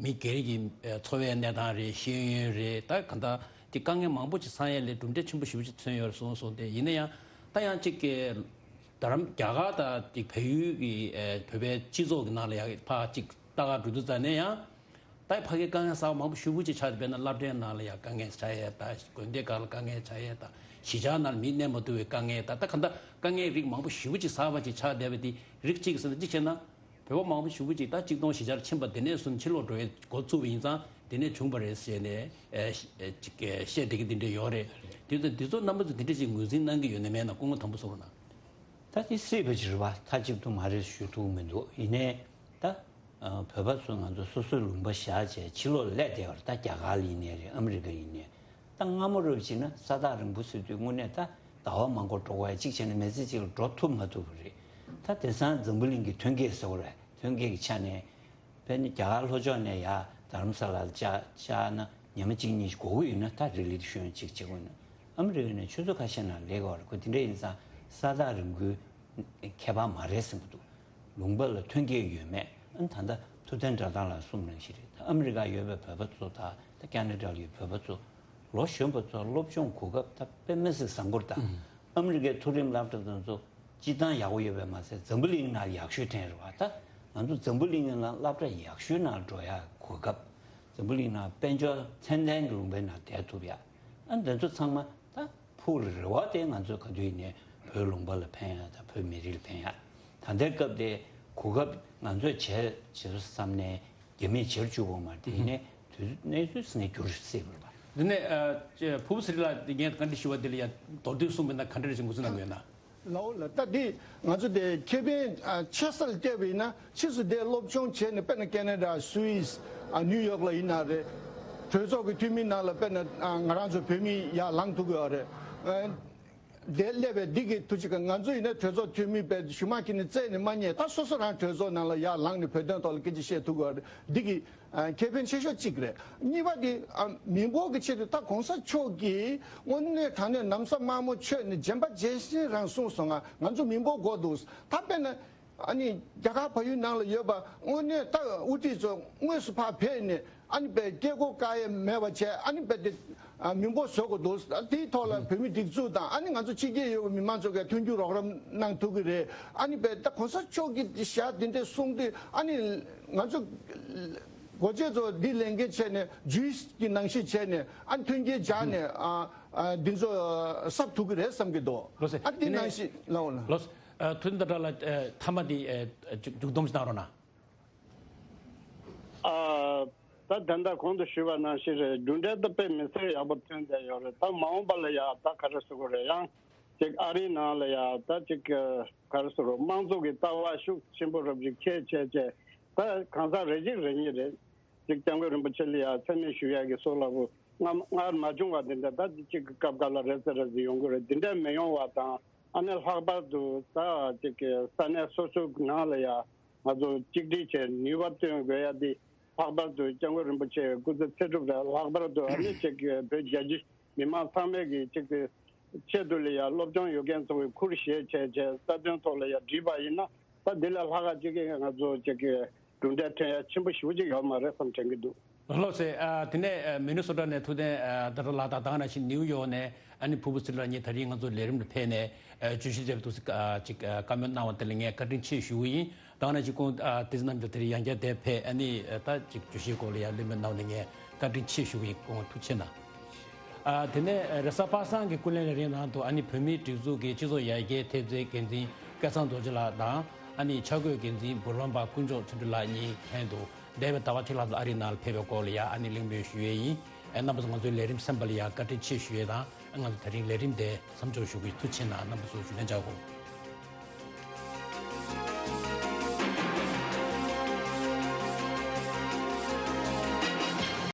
མི་སྒེར་གྱི་ཨ་འཚོ་བའི་གནས་སྟངས་རེད། ཤེས་ཡོན་རེད། ད་གང་ལྟར་དེ་དཀའ་ངལ་མང་པོ་ཅིག་ཚང་ཡས་ལས་གྲུབ་འབྲས་ཆེན་པོ་ཞེ་པོ་ཅིག་ཐོན་ཡོད་རེད་གསུངས་སོང་། དེ་ཡིན་ན་ཡང་ད་ཡང་གཅིག་གི་རྡ་རམ་རྒྱ་གར་དང་དེ་བལ་ཡུལ་གྱི་ཨ་བོད་པའི་སྤྱི་ཚོགས་ཀྱི་ནང་ལ་ཡང་ཕར་གཅིག་ལྟ་ག་འགྲོ་དུས་ཙ་ནས་ཡང་། ད་ཕ་གིའི་དཀའ་ངལ་གསར་པ་མང་པོ་ཞེ་པོ་ཅིག་ཆགས་ཏེ། དཔེར་ན་སློབ་གྲྭའི་ནང་ལ་ཡང་དཀའ་ངལ་ཆགས་ཡས་དང་། དགོན་སྡེ་ཁག་ལ་དཀའ་ངལ་ཆགས་ཡས་དང་། གཞིས་ཆགས་ནང་ལ་མི་གནས་མ་ཐུབ་པའི་དཀའ་ངལ་དང་། ད་ག་འདྲ་དཀའ་ངལ་རིགས་མང་པོ་ཞེ་པོ་ཅིག་གསར་པ་ཅིག་ཆགས་བསྡད་པ་དེ་རིགས་གཅིག་ཟེར་ན་གཅིག་བྱས་ན། བོད་པ་མང་པོ་ཞེ་པོ་ཅིག་ད་གཅིག་སྟོང་བཞི་བརྒྱ་ཕྱིན་པ་དེ་ནས་བཟུང་ཕྱིར་ལོག་འགྲོ་ཡས་འགོ་བཙུགས་པ་ཡིན་ཙང་། དེ་ནས་བྱུང་བ་རེད་ཟེར་ནས་ཨེ་ཨེ་ཅིག་བཤད་བསྡད་ཀྱི་དེ་འདྲ་ཡོད་རེད། དེ་ཚོ་དེ་ཚོ་རྣམ་པ་ཚོ་དེ་འདྲ་ཅིག་ངོས་འཛིན་གནང་གི་ཡོད་ན་མེད་ན་སྐུ་ངོ་དམ་པོ་གསུང་རོགས་གནང་། ད་དེ་སྲིད་པ་ཅིག་རེད་པ། མཐའ་གཅིག་ཏུ་མ་རེད་ཞུ་ཐུབ་མི་འདུག་ཡིན་ནའི་ད་ཨ་བོད་པ་ཚོ་ང་ཚོ་སོ་སོའི་ལུང་པ་བཞག་བྱས་ཕྱི་ལོགས་སླེབས་བསྡད་པ་རེད། ད་རྒྱ་གར་ལ་ཡིན་ནའི་རེད། ཨ་མི་རི་ཀ་ཡིན་ནའི་རེད། ད་སྔ་མོ་རབས་ཅིག་ན་ས་ཐག་རིང་པོ་ཟེར་དུས་དངོས་གནས་ད་ཟླ་བ་མང་པོ་འགྲོ་དགོས་ཡ། གཅིག་བྱས་ན་མི་ཚེ་གཅིག་ལ་འགྲོ་ཐུབ་མ་ཐུབ་པ་རེད། ད་དེང་སང་འཛམ་བུ་གླིང་གི་ཐོན་སྐྱེད་ཟེར་བ་རེད། ཐོན་སྐྱེད་ཀྱི་ཆ་ནས་དཔེར་ན་རྒྱ་གར་ལྷོ་ཕྱོགས་ནས་ཡར་རྡ་རམ་ས་ལ་ལ་བཅར་བཅར་ན་ཉི་མ་གཅིག་གཉིས་ཤིག་འགོར་གྱི་ཡོད་ན། ད་རི་ལི་ཤོན་གཅིག་བྱེད་དགོས་ན། ཨ་མི་རི་ཀ་ནས་ཆུ་ཚོད་ཁ་ཤས་ནང་སླེབས་ཀྱི་ཡོད་རེད། ཁོ་དེ་འདྲ་ཡིན་ཙང་ས་ཐག་རིང་པོའི་ཁྱད་པར་མ་རེད་བསམ་གྱི་འདུག་ལུང་པ་ལ་ཐོན་སྐྱེད་ཡོད་མེད། ཨ་ནི་ད་ལྟ་ཐུབ་བསྟན་དགྲ་ལྷ་ལགས་གསུངས་ནང་བཞིན་རེད། ད་ཨ་མི་རི་ཀ་ཡོད་པའི་བོད་པ་ཚོ་དང་། ད་ཁེ་ན་ཌ་ལ་ཡོད་བོད་པ་ཚོ། ལོ་གཞོན་པ་ཚོ་སློབ་སྦྱོང་གོ་སྐབས་ད་དཔེ་མི་སྲིད་བཟང་པོ་རེད། ད་ཨ་མི་རི་ཀའི་མཐོ་རིམ་སློབ་གྲྭ་དེ་ཚོ་སྤྱིར་བཏང་ཡག་པོ་ཡོད་པས་མ་ཟད་འཛམ་བུ་གླིང་ནང་ཡག་ཤོས་ཐོན་རེད་པ། ད་ང་ཚོ་འཛམ་བུ་གླིང་ནང་སློབ་གྲྭ་ཡག་ཤོས་ནང་འགྲོ་ཡག་གོ་སྐབས། འཛམ་བུ་གླིང་ནང་དཔལ་འབྱོར་ཚད་ལྡན་གྱི་ལུང་པའི་ནང་བསྡད་ཐུབ་ཡག་ཨ་འདི་ཚོ་ཚང་མ་ད་ཕུགས་ལ་རེ་བ་དེ་ང་ཚོས་ག་དུས་ཡིན་ནའི་བོད་ལུང་པ་ལ་ཕན་ཡག་དང་བོད་མི་རིགས་ལ་ཕན་ཡག་ད་ལྟའི་སྐབས་དེ་གོ་སྐབས་ང་ཚོས་བྱས་བྱས་བསམ་ནས་རྒྱ་མིས་བྱེད་བཅུག་པ་མ་རེད། དེ་ཡིན་ནའི་དུས་གནས་ཚུལ་ཟེར་ནས་འགྱུར་སྲིད་པ་རེད་པ། འདི་ནས་ཨ་ཅེ་ཕུ་བོ་སི་རི་ལགས། འདི་ངས་བཀའ་འདྲི་ཞུ་བ་འདི་ལ་ཡ་མདོར་བསྡུས་གསུངས་པ་ཡིན་ན་ག་འདྲ་རེ་ཞིག་ངོས་འཛིན་གནང་གི་ཡོད་ན། ལའོ་ལ་ད་འདི་ང་ཚོ་དེ་ཁེ་ཕན་ཨ་ཆེ་ས་ལ་བལྟས་པ་ཡིན་ན། ཕྱིས་སུ་དེ་སློབ་སྦྱོང་བྱས་ནས་དཔེར་ན་ཁེ་ན་ཌ། སུད་སི། ཨ་ནིའུ་ཡོག་ལ་ཡིན་ན་རེད། གྲོས་ཚོགས་ཀྱི་འཐུས་མི་ནང་ལ་དཔེར་ན་ཨ་ང་རང་ཚོ་བོད་མི་ཡར་ལངས་ཐུབ་ཀྱི་ཡོད་རེད། ཨ་དེ་སླེབས་པའི་འདི་གི་ཐུགས་རྗེ་ཆེ། ང་ཚོ་ཡིན་ན་གྲོས་ཚོགས་འཐུས་མི་དཔེ་གཞུག་མ་ཁྱེར་ནས་རྩད་ནས་མ་རྙེད། ད་སོ་སོ་རང་གྲོས་ཚོགས་ནང་ལ་ཡར་ལངས་ནས་བོད་དོན་ཐོག་ལ་སྐད་ཆ་བཤད་ཐུབ་ཀྱི་ཡོད་རེད། འདི་གི་ཨ་ཁེ་ཕན་ཆེ་ཤོས་གཅིག་རེད། གཉིས་པ་དེ་ཨ་མི་འབོར་གྱི་ཆེད་དུ་ད་གོང་ས་མཆོག་གིས་དངོས་གནས་དྲང་གནས་ན་བཟའ་དམར་མོ་མཆོད་ནས་རྗེན་པ་རྗེན་ཤིང་རང་གསུངས་སོང་ང་། ང་ཚོ་མི་འབོར་དགོས་འདུག་ད་དཔེར་ན་ཨ་ནི་རྒྱ་གར་བལ་ཡུལ་ནང་ལ་ཡོད་པ་དངོས་གནས་ད་དབུ་ཁྲིད་ཚོ་དངོས་སུ་ཕར་ཕེབས་ནས་ཨ་ནི་དཔེ་སྐད་གོ་བཀག་ཡས་མེད་པ་བྱས། ཨ་ནི་དཔེ་དེ་ཨ་མི་འབོར་བཟོ་དགོས་འདུག་དེའི་ཐོག་ལ་བོད་མི་སྒྲིག་འཛུགས་དང་ཨ་ནི་ང་ཚོ་ཕྱི་རྒྱལ་ཡོད་པའི་མི་མང་ཚོ་གིས་མཐུན་འགྱུར་རོགས་རམ་གནང་ཐུབ་ཀྱི་རེད། ཨ་ནི་དཔེ་ད་གོང་ས་མཆོག་གིས་བཞག་དེ་འདྲས་གསུངས་དུས་ཨ་ནི། ང་ཚོ་སྒོ་འབྱེད་ཚོ་འདི་ལས་འགན་བྱས་ནས་ཇུས་ཀྱི་ནང་བཞིན་བྱས་ནས་ཨ་མཐུན་རྐྱེན་སྦྱར་ནས་ཨ་ཨ་འདི་ཚོ་གསབ་ཐུབ་ཀྱི་རེད་བསམ་གྱི་འདུག་ལགས་སོ། ཨ་འདི་ནང་བཞིན་ལའོ་ལ། ལགས་སོ། ཨ་ཐུབ་བསྟན་དགྲ་ལྷ་ལགས། ཨ་མཐའ་མ་འདི་ཨ་མཇུག་སྡོམ་ཞིག་གནང་རོགས་གནང་། ཨ་ད་ད་ལྟ་གོང་དུ་ཞུས་པ་ནང་བཞིན་རེད། གྲུབ་འབྲས་ད་དཔེ་མི་སྲིད་ཡག་པོ་ཐོན་བསྡད་ཡོད་རེད། ད་མ་འོངས་པ་ལ་ཡ་ད་ག་རེ་ཟེར་དགོས་རེད། ཡང་ཅིག་ཨ་རིའི་ནང་ལ་ཡ་ད་ཅིག་ག་རེ་ཟེར་དགོས། དམངས་གཙོ་གི་ལྟ་བ་ཤུགས་ཆེན་པོ་རབ་ཅིག་འཁྱེར་བྱས་བྱས། ད་གང་ཟག་རེ་གཅིག་རེ་གཉིས་རེད། ཅིག་སྐྱབས་མགོན་རིན་པོ་ཆེ་ལ་ཡ་མཚན་སྨད་ཞུ་ཡ་གི་སྲོལ་ལ་བུ་སྔར་སྔར་མ་བྱུང་བ་འདི་འདྲ་ད་ཅིག་གི་སྐབས་འགའ་ལ་རེ་ཙེ་རེ་ཙེ་ཡོང་གི་རེད། འདི་འདྲ་མི་ཡོང་བ་དང་། ཨ་ནི་ལྷག་པར་དུ་ད་ཅིག་གི་ས་གནས་སོ་སོའི་ནང་ལ་ཡ་ང་ཚོ་གཅིག་སྒྲིལ་བྱས་ནུས་པ་བཏོན་དགོས་ཡ་འདི། ལྷག་པར་དུ་སྐྱབས་མགོན་རིན་པོ་ཆེའི་སྐུ་ཚེ་ཚེ་སྒྲུབ་རེད། ལྷག་པར་དུ་ཨ་ནི་ཅིག་གི་བོད་རྒྱ་ཆེ་མི་མང་ཚང་མས་ཀྱི་ཅིག་གི་ཆེད་དུ་ལ་ཡ་སློབ་སྦྱོང་ཡོད་མཁན་ཚོ་གི་ཁུར་བཞེས་བྱས་བྱས་རྩ་དོན་ཐོག་ལ་ཡ་བྲིས་པ་ཡིན་ན། ད་འདི་ལས་ལྷག་ག་ཅིག་གི་ང་ཚོ་ཅིག་གི་གྲུབ་འབྲས་ཐོན་ཡ་ཆེན་པོ་ཞེ་པོ་ཅིག་ཡོད་མ་རེད་བསམ་དྲན་གྱི་འདུག་ལགས་སོ། ཨ། དེ་ནས་ཨ། མི་ནི་སོ་ཊ་ནས་ཐུབ་བསྟན་ཨ། ད་ལྟ་ལགས་དང་། ད་ག་ནང་བཞིན་ནིའུ་ཡོག་ནས་ཨ་ནི་ཕུར་བུ་ཚེ་རིང་ལགས་གཉིས་དེ་རིང་ང་ཚོ་ལས་རིམ་ལ་ཕེབས་ནས་ཨ། བརྗོད་གཞི་མཛད་པ་འདུག་ཟེར་ཨ། ཅིག་ཨ། བཀའ་མོལ་གནང་བ་དེ་ལ་ངས་བཀའ་དྲིན་ཆེ་ཞུ་གི་ཡིན། ད་ག་ནང་བཞིན་ཁོང་ཨ། བསྟན་འཛིན་རྣམ་རྒྱལ་དེ་རིང་ཡང་བསྐྱར་དེར་ཕེབས། ཨ་ནི་ཨ། ད་ཅིག་བརྗོད་གཞིའི་སྐོར་ལ་ཡང་གླེང་མོལ་གནང་བ་ནི་ངས་བཀའ་དྲིན་ཆེ་ཞུ་གི་ཡིན། ཁོང་ཐུགས་རྗེ་གནང་། ཨ། དེ་ནས་རེས་གཟའ་པ་སངས་ཀྱི་ཀུན་གླེང་ལས་རིམ་ནང་དུ་ཨ་ནི་བོད་མིའི་སྒྲིག་འཛུགས་ཀྱི་སྤྱི་ཚོགས་ཡར་རྒྱས་ཐེབས་རྩའི་འགན་འཛིན་སྐལ་བཟང་རྡོ་རྗེ་ལགས་དང་། ཨ་ནི་འཆར་འགོད་འགན་འཛིན་འབུམ་རམས་པ་དཀོན་མཆོག་ཚུལ་ཁྲིམས་ལགས་གཉིས་ལྷན་དུ་འདས་པའི་ཟླ་བ་ཕྱེད་ལྷག་ཙམ་ཨ་རིའི་ནང་ལ་ཕེབས་པའི་སྐོར་ལ་ཡང་ཨ་ནི་གླེང་མོལ་ཞུ་ཡས་ཡིན། ཨ། རྣམ་པ་ཚོ་ང་ཚོའི་ལས་རིམ་གསན་པ་ལ་ཡང་བཀའ་དྲིན་ཆེ་ཞུ་ཡས་དང་། ང་ཚོ་དེ་རིང་ལས་རིམ་དེ་མཚམས་འཇོག་ཞུ་གི་ཡིན། ཐུགས་རྗེ་གནང་། རྣམ་པ་ཚོ་ཞུ་ལན་བྱ་དགོས།